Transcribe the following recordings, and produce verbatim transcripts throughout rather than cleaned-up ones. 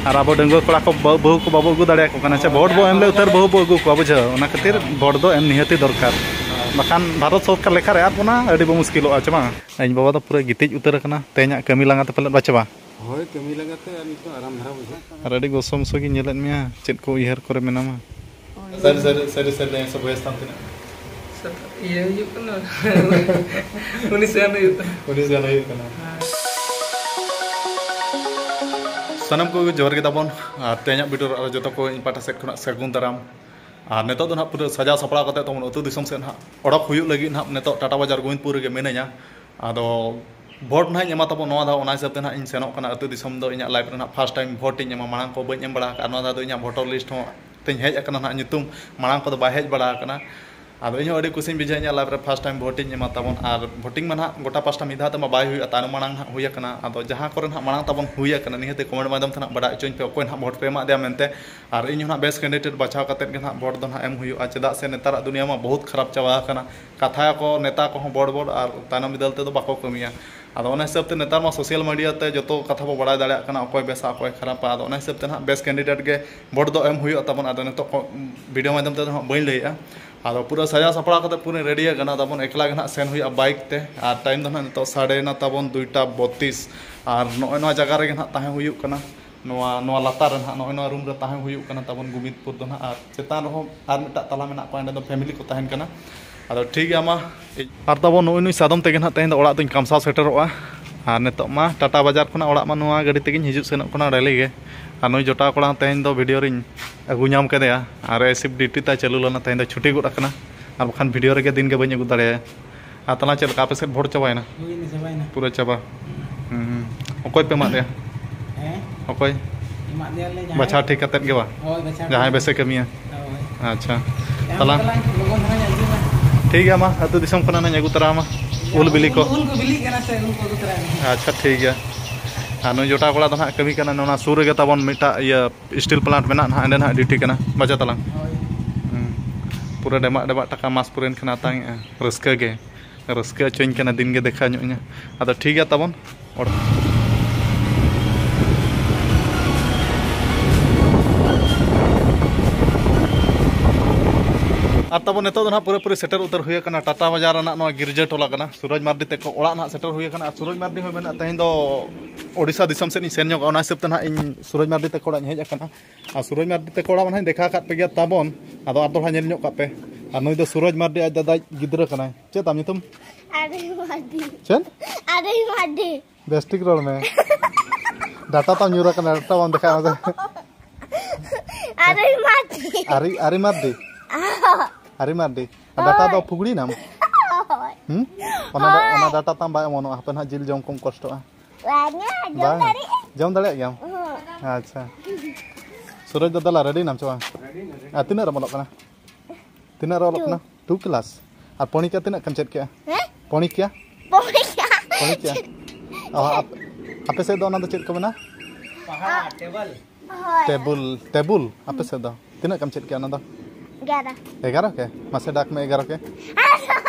ᱟᱨ ᱟᱵᱚ ᱰᱟᱺᱜᱩᱣᱟᱹ ᱠᱚᱲᱟ ᱠᱚ ᱵᱟᱹ- ᱵᱟᱹᱦᱩ ᱠᱚ ᱵᱟᱵᱚ ᱟᱹᱜᱩ ᱫᱟᱲᱮᱭᱟᱠᱚ ᱠᱟᱱᱟ, ᱪᱮ ᱵᱷᱳᱴ ᱵᱚ ᱮᱢ ᱞᱮ ᱩᱛᱟᱹᱨ ᱵᱟᱹᱦᱩ ᱵᱚ ᱟᱹᱜᱩ ᱠᱚᱣᱟ, ᱵᱩᱡᱷᱟᱹᱣ? ᱚᱱᱟ ᱠᱷᱟᱹᱛᱤᱨ ᱵᱷᱳᱴ ᱫᱚ ᱮᱢ ᱱᱤᱦᱟᱹᱛᱤ ᱫᱚᱨᱠᱟᱨ, ᱵᱟᱠᱷᱟᱱ ᱵᱷᱟᱨᱚᱛ ᱥᱚᱨᱠᱟᱨ ᱞᱮᱠᱷᱟ ᱨᱮ ᱟᱫ ᱵᱚᱱᱟ, ᱟᱹᱰᱤ ᱵᱚ ᱢᱩᱥᱠᱤᱞᱚᱜᱼᱟ, ᱪᱮ ᱵᱟᱝ? ᱤᱧ ᱵᱟᱵᱟ ᱫᱚ ᱯᱩᱨᱟᱹ ᱜᱤᱛᱤᱡ ᱩᱛᱟᱹᱨ ᱟᱠᱟᱱᱟ, ᱛᱮᱦᱮᱧᱟᱜ ᱠᱟᱹᱢᱤ ᱞᱟᱸᱜᱟ ᱛᱮ ᱯᱟᱞᱮᱫ ᱵᱟᱪᱮ ᱵᱟ? ᱦᱳᱭ, ᱠᱟᱹᱢᱤ ᱞᱟᱸᱜᱟ ᱛᱮ ᱟᱨ ᱱᱤᱛᱚᱜ ᱟᱨᱟᱢ ᱫᱷᱟᱨᱟ ᱵᱩᱡᱷᱟᱹᱜ ᱠᱟᱱᱟ᱾ ᱟᱨ ᱟᱹᱰᱤ ᱜᱚᱥᱚ ᱢᱚᱥᱚ ᱜᱤᱧ ᱧᱮᱞᱮᱫ ᱢᱮᱭᱟ, ᱪᱮᱫ ᱠᱚ ᱩᱭᱦᱟᱹᱨ ᱠᱚᱨᱮ ᱢᱮᱱᱟᱢᱟ? ᱥᱟᱹᱨᱤ, ᱥᱟᱹᱨᱤ, ᱥᱟᱹᱨᱤ, ᱥᱟᱹᱨᱤ ᱞᱟᱹᱭ ᱢᱮᱥᱮ, ᱵᱚᱭᱮᱥ ᱛᱟᱢ ᱛᱤᱱᱟᱹᱜ? ᱥᱟᱛ-, ᱤᱭᱟᱹ ᱦᱩᱭᱩᱜ ᱠᱟᱱᱟ᱾ ᱩᱱᱤᱥ ᱜᱟᱱ ᱦᱩᱭᱩᱜ ᱠᱟᱱᱟ᱾ ᱩᱱᱤᱥ ᱜᱟᱱ ᱦᱩᱭᱩᱜ ᱠᱟᱱᱟ᱾ ᱦᱮᱸ᱾ ᱥᱟᱱᱟᱢ ᱠᱚᱜᱮ ᱡᱚᱦᱟᱨ ᱜᱮ ᱛᱟᱵᱚᱱ, ᱟᱨ ᱛᱮᱦᱮᱧᱟᱜ video ᱨᱮ ᱟᱨ ᱡᱚᱛᱚ ᱠᱚ ᱤᱧ ᱯᱟᱦᱴᱟ ᱥᱮᱫ ᱠᱷᱚᱱᱟᱜ ᱥᱟᱹᱜᱩᱱ ᱫᱟᱨᱟᱢ᱾ ᱟᱨ ᱱᱤᱛᱚᱜ ᱫᱚ ᱱᱟᱦᱟᱜ ᱯᱩᱨᱟᱹ ᱥᱟᱡᱟᱣ ᱥᱟᱯᱲᱟᱣ ᱠᱟᱛᱮ ᱛᱟᱵᱚᱱ ᱟᱹᱛᱩ ᱫᱤᱥᱚᱢ ᱥᱮᱫ ᱱᱟᱦᱟᱜ ᱚᱰᱚᱠ ᱦᱩᱭᱩᱜ ᱞᱟᱹᱜᱤᱫ ᱱᱟᱦᱟᱜ ᱱᱤᱛᱚᱜ ᱴᱟᱴᱟ ᱵᱟᱡᱟᱨ ᱜᱳᱵᱤᱱᱫᱯᱩᱨ ᱨᱮᱜᱮ ᱢᱤᱱᱟᱹᱧᱟ᱾ ᱟᱫᱚ ᱵᱷᱳᱴ ᱱᱟᱦᱟᱜ ᱤᱧ ᱮᱢᱟ ᱛᱟᱵᱚᱱ ᱱᱚᱣᱟ ᱫᱷᱟᱣ, ᱚᱱᱟ ᱦᱤᱥᱟᱹᱵ ᱛᱮ ᱱᱟᱦᱟᱜ ᱤᱧ ᱥᱮᱱᱚᱜ ᱠᱟᱱᱟ ᱟᱹᱛᱩ ᱫᱤᱥᱚᱢ ᱫᱚ᱾ ᱤᱧᱟᱹᱜ life ᱨᱮ ᱱᱟᱦᱟᱜ first time ᱵᱷᱳᱴ ᱤᱧ ᱮᱢᱟ, ᱢᱟᱲᱟᱝ ᱠᱚ ᱵᱟᱹᱧ ᱮᱢ ᱵᱟᱲᱟ ᱟᱠᱟᱫᱼᱟ᱾ ᱱᱚᱣᱟ ᱫᱷᱟᱣ ᱫᱚ ᱤᱧᱟᱹᱜ voter list ᱦᱚᱸ ᱛᱤᱧ ᱦᱮᱡ ᱟᱠᱟᱱᱟ ᱱᱟᱦᱟᱜ, ᱧᱩᱛᱩᱢ ᱢᱟᱲᱟᱝ ᱠᱚᱫᱚ ᱵᱟᱭ ᱦᱮᱡ ᱵᱟᱲᱟ ᱟᱠᱟᱱᱟ᱾ ᱟᱫᱚ ᱤᱧ ᱦᱚᱸ ᱟᱹᱰᱤ ᱠᱩᱥᱤᱧ ᱵᱩᱡᱷᱟᱹᱣᱟ, ᱤᱧᱟᱹᱜ life ᱨᱮ first time ᱵᱷᱳᱴ ᱤᱧ ᱮᱢᱟ ᱛᱟᱵᱚᱱ᱾ ᱟᱨ voting ᱢᱟ ᱱᱟᱦᱟᱜ ᱜᱚᱴᱟ ᱯᱟᱥᱴᱟ ᱢᱤᱫ ᱫᱷᱟᱣ ᱛᱮᱢᱟ ᱵᱟᱭ ᱦᱩᱭᱩᱜᱼᱟ, ᱛᱟᱭᱱᱚᱢ ᱢᱟᱲᱟᱝ ᱱᱟᱦᱟᱜ ᱦᱩᱭ ᱟᱠᱟᱱᱟ᱾ ᱟᱫᱚ ᱡᱟᱦᱟᱸ ᱠᱚᱨᱮ ᱱᱟᱦᱟᱜ ᱢᱟᱲᱟᱝ ᱛᱟᱵᱚᱱ ᱦᱩᱭ ᱟᱠᱟᱱᱟ, ᱱᱤᱦᱟᱹᱛ comment ᱢᱟᱫᱽᱫᱷᱚᱢ ᱛᱮ ᱱᱟᱦᱟᱜ ᱵᱟᱰᱟᱭ ᱦᱚᱪᱚᱧ ᱯᱮ, ᱚᱠᱚᱭ ᱱᱟᱦᱟᱜ ᱵᱷᱳᱴ ᱯᱮ ᱮᱢᱟᱫᱮᱭᱟ ᱢᱮᱱᱛᱮ᱾ ᱟᱨ ᱤᱧ ᱦᱚᱸ ᱱᱟᱦᱟᱜ best candidate ᱵᱟᱪᱷᱟᱣ ᱠᱟᱛᱮᱫ ᱜᱮ ᱱᱟᱦᱟᱜ ᱵᱷᱳᱴ ᱫᱚ ᱱᱟᱦᱟᱜ ᱮᱢ ᱦᱩᱭᱩᱜᱼᱟ, ᱪᱮᱫᱟᱜ ᱥᱮ ᱱᱮᱛᱟᱨᱟᱜ ᱫᱩᱱᱤᱭᱟᱹ ᱢᱟ ᱵᱚᱦᱩᱛ ᱠᱷᱟᱨᱟᱯ ᱪᱟᱵᱟ ᱟᱠᱟᱱᱟ᱾ ᱠᱟᱛᱷᱟᱭᱟᱠᱚ ᱱᱮᱛᱟ ᱠᱚᱦᱚᱸ ᱵᱚᱲ ᱵᱚᱲ, ᱟᱨ ᱛᱟᱭᱱᱚᱢ ᱵᱤᱫᱟᱹᱞ ᱛᱮᱫᱚ ᱵᱟᱠᱚ ᱠᱟᱹᱢᱤᱭᱟ᱾ ᱟᱫᱚ ᱚᱱᱟ ᱦᱤᱥᱟᱹᱵ ᱛᱮ ᱱᱮᱛᱟᱨ ᱢᱟ social media ᱛᱮ ᱡᱚᱛᱚ ᱠᱟᱛᱷᱟ ᱵᱚ ᱵᱟᱲᱟᱭ ᱫᱟᱲᱮᱭᱟᱜ ᱠᱟᱱᱟ, ᱚᱠᱚᱭ ᱵᱮᱥᱟ ᱚᱠᱚᱭ ᱠᱷᱟᱨᱟᱯᱟ᱾ ᱟᱫᱚ ᱚᱱᱟ ᱦᱤᱥᱟᱹᱵ ᱛᱮ ᱱᱟᱦᱟᱜ best candidate ᱜᱮ ᱵᱷᱳᱴ ᱫᱚ ᱮᱢ ᱦᱩᱭᱩᱜ ᱛᱟᱵᱚᱱ᱾ ᱟᱫᱚ ᱱᱤᱛᱚᱜ ᱠᱚ video ᱢᱟᱫᱽᱫᱷᱚᱢ ᱛᱮᱫᱚ ᱱᱟᱦᱟᱜ ᱵᱟᱹᱧ ᱞᱟᱹᱭᱮᱜᱼᱟ᱾ ᱟᱫᱚ ᱯᱩᱨᱟᱹ ᱥᱟᱡᱟᱣ ᱥᱟᱯᱲᱟᱣ ᱠᱟᱛᱮ ᱯᱩᱨᱟᱹ ready ᱟᱠᱟᱱᱟ ᱛᱟᱵᱚᱱ, ᱮᱠᱞᱟ ᱜᱮ ᱱᱟᱦᱟᱜ ᱥᱮᱱ ᱦᱩᱭᱩᱜᱼᱟ bike ᱛᱮ᱾ ᱟᱨ time ᱫᱚ ᱱᱟᱦᱟᱜ ᱱᱤᱛᱚᱜ ᱥᱟᱰᱮᱭᱮᱱᱟ ᱛᱟᱵᱚᱱ ᱫᱩᱭᱴᱟ ᱵᱚᱛᱤᱥ᱾ ᱟᱨ ᱱᱚᱜᱼᱚᱭ ᱱᱚᱣᱟ ᱡᱟᱭᱜᱟ ᱨᱮᱜᱮ ᱱᱟᱦᱟᱜ ᱛᱟᱦᱮᱸ ᱦᱩᱭᱩᱜ ᱠᱟᱱᱟ, ᱱᱚᱣᱟ, ᱱᱚᱣᱟ ᱞᱟᱛᱟᱨ ᱨᱮ ᱱᱟᱦᱟᱜ, ᱱᱚᱜᱼᱚᱭ ᱱᱚᱣᱟ room ᱨᱮ ᱛᱟᱦᱮᱸ ᱦᱩᱭᱩᱜ ᱠᱟᱱᱟ ᱛᱟᱵᱚᱱ ᱜᱳᱵᱤᱱᱫᱯᱩᱨ ᱫᱚ ᱱᱟᱦᱟᱜ᱾ ᱟᱨ ᱪᱮᱛᱟᱱ ᱨᱮᱦᱚᱸ ᱟᱨ ᱢᱤᱫᱴᱟᱜ ᱛᱟᱞᱟ ᱢᱮᱱᱟᱜ ᱠᱚᱣᱟ, ᱚᱸᱰᱮ ᱫᱚ family ᱠᱚ ᱛᱟᱦᱮᱱ ᱠᱟᱱᱟ᱾ ᱟᱫᱚ ᱴᱷᱤᱠ ᱜᱮᱭᱟ, ᱢᱟ᱾ ᱟᱨ ᱛᱟᱵᱚᱱ ᱱᱩᱜᱼᱩ ᱱᱩᱭ ᱥᱟᱫᱚᱢ ᱛᱮᱜᱮ ᱱᱟᱦᱟᱜ ᱛᱮᱦᱮᱧ ᱫᱚ ᱚᱲᱟᱜ ᱫᱚᱧ ᱠᱟᱢᱥᱟᱣ ᱥᱮᱴᱮᱨᱚᱜᱼᱟ᱾ ᱟᱨ ᱱᱤᱛᱚᱜ ᱢᱟ ᱴᱟᱴᱟ ᱵᱟᱡᱟᱨ ᱠᱷᱚᱱᱟᱜ ᱚᱲᱟᱜ ᱢᱟ ᱱᱚᱣᱟ ᱜᱟᱹᱰᱤ ᱛᱮᱜᱮᱧ ᱦᱤᱡᱩᱜ ᱥᱮᱱᱚᱜ ᱠᱟᱱᱟ daily ᱜᱮ᱾ ᱟᱨ ᱱᱩᱭ ᱡᱚᱴᱟᱣ ᱠᱚᱲᱟ ᱦᱚᱸ ᱛᱮᱦᱮᱧ ᱫᱚ video ᱨᱤᱧ ᱟᱹᱜᱩ ᱧᱟᱢ ᱠᱮᱫᱮᱭᱟ, ᱟᱨ shift duty ᱛᱟᱭ ᱪᱟᱹᱞᱩ ᱞᱮᱱᱟ, ᱛᱮᱦᱮᱧ ᱫᱚ ᱪᱷᱩᱴᱤ ᱜᱚᱫ ᱟᱠᱟᱱᱟ᱾ ᱟᱨ ᱵᱟᱠᱷᱟᱱ video ᱨᱮᱜᱮ ᱫᱤᱱ ᱜᱮ ᱵᱟᱹᱧ ᱟᱹᱜᱩ ᱫᱟᱲᱮᱭᱟᱭᱟ᱾ ᱟᱨ ᱛᱟᱞᱟᱝ ᱪᱮᱫ ᱞᱮᱠᱟ ᱟᱯᱮ ᱥᱮᱫ ᱵᱷᱳᱴ ᱪᱟᱵᱟᱭᱮᱱᱟ? ᱦᱩᱭᱱᱟ, ᱪᱟᱵᱟᱭᱮᱱᱟ᱾ ᱯᱩᱨᱟᱹ ᱪᱟᱵᱟ? ᱦᱩᱸ᱾ ᱦᱩᱸ᱾ ᱚᱠᱚᱭ ᱯᱮ ᱮᱢᱟᱫ ᱫᱮᱭᱟ? ᱦᱮᱸ? ᱚᱠᱚᱭ? ᱮᱢᱟᱫ ᱫᱮᱭᱟᱞᱮ ᱡᱟᱦᱟᱸᱭ᱾ ᱵᱟᱪᱷᱟᱣ ᱴᱷᱤᱠ ᱠᱟᱛᱮᱫ ᱜᱮ ᱵᱟ? ᱦᱳᱭ, ᱵᱟᱪᱷᱟᱣ ᱡᱟᱦᱟᱸᱭ ᱴᱷᱤᱠ᱾ ᱵᱮᱥᱮ ᱠᱟᱹᱢᱤᱭᱟ᱾ ᱦᱳᱭ᱾ ᱟᱪᱪᱷᱟ᱾ ᱮᱢ ᱛᱟᱞᱟᱝ ᱛᱟᱞᱟᱝ ᱞᱚᱜᱚᱱ ᱫᱷᱟᱨᱟ ᱧᱚᱜ ᱦᱤᱡᱩᱜ ᱢᱮ᱾ ᱴᱷᱤᱠ ᱜᱮᱭᱟ, ᱢᱟ, ᱟᱹᱛᱩ ᱫᱤᱥᱚᱢ ᱠᱷᱚᱱᱟᱜ ᱱᱟᱧ ᱟᱹᱜᱩ ᱛᱚᱨᱟ ᱟᱢᱟ᱾ ᱩᱞ ᱵᱤᱞᱤ ᱠᱚ᱾ ᱩᱞ ᱠᱚ ᱵᱤᱞᱤᱜ ᱠᱟᱱᱟ ᱥᱮ, ᱩᱞ ᱠᱚ ᱟᱹᱜᱩ ᱛᱚᱨᱟᱭ ᱢᱮ᱾ ᱟᱪᱪᱷᱟ, ᱴᱷᱤᱠ ᱜᱮᱭᱟ᱾ ᱟᱨ ᱱᱩᱭ ᱡᱚᱴᱟᱣ ᱠᱚᱲᱟ ᱫᱚ ᱱᱟᱦᱟᱜ ᱠᱟᱹᱢᱤ ᱠᱟᱱᱟ ᱱᱚᱣᱟ ᱥᱩᱨ ᱨᱮᱜᱮ ᱛᱟᱵᱚᱱ ᱢᱤᱫᱴᱟᱜ ᱤᱭᱟᱹ steel plant ᱢᱮᱱᱟᱜᱼᱟ ᱱᱟᱦᱟᱜ, ᱚᱸᱰᱮ ᱱᱟᱦᱟᱜ duty ᱠᱟᱱᱟ᱾ ᱵᱟᱪᱷᱟ ᱛᱟᱞᱟᱝ᱾ ᱦᱳᱭ᱾ ᱦᱩᱸ᱾ ᱯᱩᱨᱟᱹ ᱰᱮᱢᱟᱜ ᱰᱮᱢᱟᱜ ᱴᱟᱠᱟ ᱢᱟᱥ ᱯᱩᱨᱟᱹᱭᱮᱱ ᱠᱷᱟᱱ ᱟᱛᱟᱝ ᱮᱜᱼᱟ᱾ ᱨᱟᱹᱥᱠᱟᱹ ᱜᱮ᱾ ᱨᱟᱹᱥᱠᱟᱹ ᱦᱚᱪᱚᱧ ᱠᱟᱱᱟ, ᱫᱤᱱ ᱜᱮ ᱫᱮᱠᱷᱟ ᱧᱚᱜ ᱤᱧᱟ᱾ ᱟᱫᱚ ᱴᱷᱤᱠ ᱜᱮᱭᱟ ᱛᱟᱵᱚᱱ᱾ ᱚᱲ- ᱟᱨ ᱛᱟᱵᱚᱱ ᱱᱤᱛᱚᱜ ᱫᱚ ᱱᱟᱦᱟᱜ ᱯᱩᱨᱟᱹᱯᱩᱨᱤ ᱥᱮᱴᱮᱨ ᱩᱛᱟᱹᱨ ᱦᱩᱭ ᱟᱠᱟᱱᱟ ᱴᱟᱴᱟ ᱵᱟᱡᱟᱨ ᱨᱮᱱᱟᱜ ᱱᱚᱣᱟ ᱜᱤᱨᱡᱟᱹ ᱴᱚᱞᱟ ᱠᱟᱱᱟ᱾ ᱥᱩᱨᱚᱡᱽ ᱢᱟᱨᱰᱤ ᱛᱟᱠᱚ ᱚᱲᱟᱜ ᱱᱟᱦᱟᱜ ᱥᱮᱴᱮᱨ ᱦᱩᱭ ᱟᱠᱟᱱᱟ᱾ ᱟᱨ ᱥᱩᱨᱚᱡᱽ ᱢᱟᱨᱰᱤ ᱦᱚᱸ ᱢᱮᱱᱟᱜ, ᱛᱮᱦᱮᱧ ᱫᱚ ᱳᱰᱤᱥᱟ ᱫᱤᱥᱚᱢ ᱥᱮᱫ ᱤᱧ ᱥᱮᱱ ᱧᱚᱜᱚᱜᱼᱟ, ᱚᱱᱟ ᱦᱤᱥᱟᱹᱵ ᱛᱮ ᱱᱟᱦᱟᱜ ᱤᱧ ᱥᱩᱨᱚᱡᱽ ᱢᱟᱨᱰᱤ ᱛᱟᱠᱚ ᱚᱲᱟᱜ ᱤᱧ ᱦᱮᱡ ᱟᱠᱟᱱᱟ᱾ ᱟᱨ ᱥᱩᱨᱚᱡᱽ ᱢᱟᱨᱰᱤ ᱛᱟᱠᱚ ᱚᱲᱟᱜ ᱢᱟ ᱱᱟᱦᱟᱜ ᱤᱧ ᱫᱮᱠᱷᱟᱣ ᱟᱠᱟᱫ ᱯᱮ ᱜᱮᱭᱟ ᱛᱟᱵᱚᱱ, ᱟᱫᱚ ᱟᱨ ᱫᱚᱲᱦᱟ ᱧᱮᱞ ᱧᱚᱜ ᱠᱟᱜ ᱯᱮ᱾ ᱟᱨ ᱱᱩᱭ ᱫᱚ ᱥᱩᱨᱚᱡᱽ ᱢᱟᱨᱰᱤ ᱟᱡ ᱫᱟᱫᱟᱭ ᱜᱤᱫᱽᱨᱟᱹ ᱠᱟᱱᱟᱭ᱾ ᱪᱮᱫ ᱛᱟᱢ ᱧᱩᱛᱩᱢ? ᱟᱨᱮ ᱢᱟᱨᱰᱤ᱾ ᱪᱮᱫ? ᱟᱨᱮ ᱢᱟᱨᱰᱤ᱾ ᱵᱮᱥ ᱴᱷᱤᱠ ᱨᱚᱲ ᱢᱮ᱾ ᱰᱟᱴᱟ ᱛᱟᱢ ᱧᱩᱨ ᱟᱠᱟᱱᱟ, ᱰᱟᱴᱟ ᱵᱟᱢ ᱫᱮᱠᱷᱟᱣ ᱮᱫᱟ᱾ ᱟᱨᱮ ᱢᱟᱨᱰᱤ᱾ ᱟᱨᱮ, ᱟᱨᱮ ᱢᱟᱨᱰᱤ? ᱟᱨᱮ ᱢᱟᱨᱰᱤ᱾ ᱰᱟᱴᱟ ᱫᱚ ᱦᱳᱭ᱾ ᱯᱷᱩᱜᱲᱤ ᱱᱟᱢ? ᱦᱳᱭ᱾ ᱦᱩᱸ? ᱚᱱᱟ ᱫᱚ, ᱚᱱᱟ ᱦᱳᱭ᱾ ᱰᱟᱴᱟ ᱛᱟᱢ ᱵᱟᱭ ᱚᱢᱚᱱᱚᱜᱼᱟ, ᱦᱟᱯᱮ ᱱᱟᱦᱟᱜ ᱡᱤᱞ ᱡᱚᱢ ᱠᱚᱢ ᱠᱚᱥᱴᱚᱜᱼᱟ᱾ ᱵᱟᱝᱟ, ᱡᱚᱢ ᱵᱟᱝ? ᱫᱟᱲᱮᱭᱟᱜᱼᱟ᱾ ᱡᱚᱢ ᱫᱟᱲᱮᱭᱟᱜ ᱜᱮᱭᱟᱢ? ᱦᱚᱸ᱾ ᱟᱪᱪᱷᱟ᱾ ᱥᱩᱨᱚᱡᱽ ᱫᱟ, ᱫᱮᱞᱟ, ᱨᱮᱰᱤ ᱱᱟᱢ ᱪᱮ ᱵᱟᱝ? ᱟᱨ ᱛᱤᱱᱟᱹᱜ ᱨᱮᱢ ᱚᱞᱚᱜ ᱠᱟᱱᱟ? ᱛᱤᱱᱟᱹᱜ ᱨᱮ ᱚᱞᱚᱜ ᱴᱩ᱾ ᱠᱟᱱᱟ? Two class. ᱟᱨ ᱯᱚᱬᱤᱠᱟ ᱛᱤᱱᱟᱹᱜ ᱠᱷᱟᱱ ᱪᱮᱫ ᱠᱮᱜᱼᱟ? ᱦᱮᱸ? ᱯᱚᱬᱤᱠᱟ? ᱯᱚᱬᱤᱠᱟ᱾ ᱯᱚᱬᱤᱠᱟ? ᱚ, ᱟᱯ-, ᱟᱯᱮ ᱥᱮᱫ ᱫᱚ ᱚᱱᱟ ᱫᱚ ᱪᱮᱫ ᱠᱚ ᱢᱮᱱᱟ? ᱯᱟᱦᱟ, ᱴᱮᱵᱚᱞ᱾ ᱦᱳᱭ᱾ Table, table. ᱟᱯᱮ ᱥᱮᱫ ᱫᱚ ᱛᱤᱱᱟᱹᱜ ᱠᱟᱢ ᱪᱮᱫ ᱠᱮᱜᱼᱟ ᱚᱱᱟ ᱫᱚ? ᱮᱜᱟᱨᱚ᱾ ᱮᱜᱟᱨᱚ ᱠᱮ? ᱢᱟᱥᱮ ᱰᱟᱠ ᱢᱮ ᱮᱜᱟᱨᱚ ᱠᱮ᱾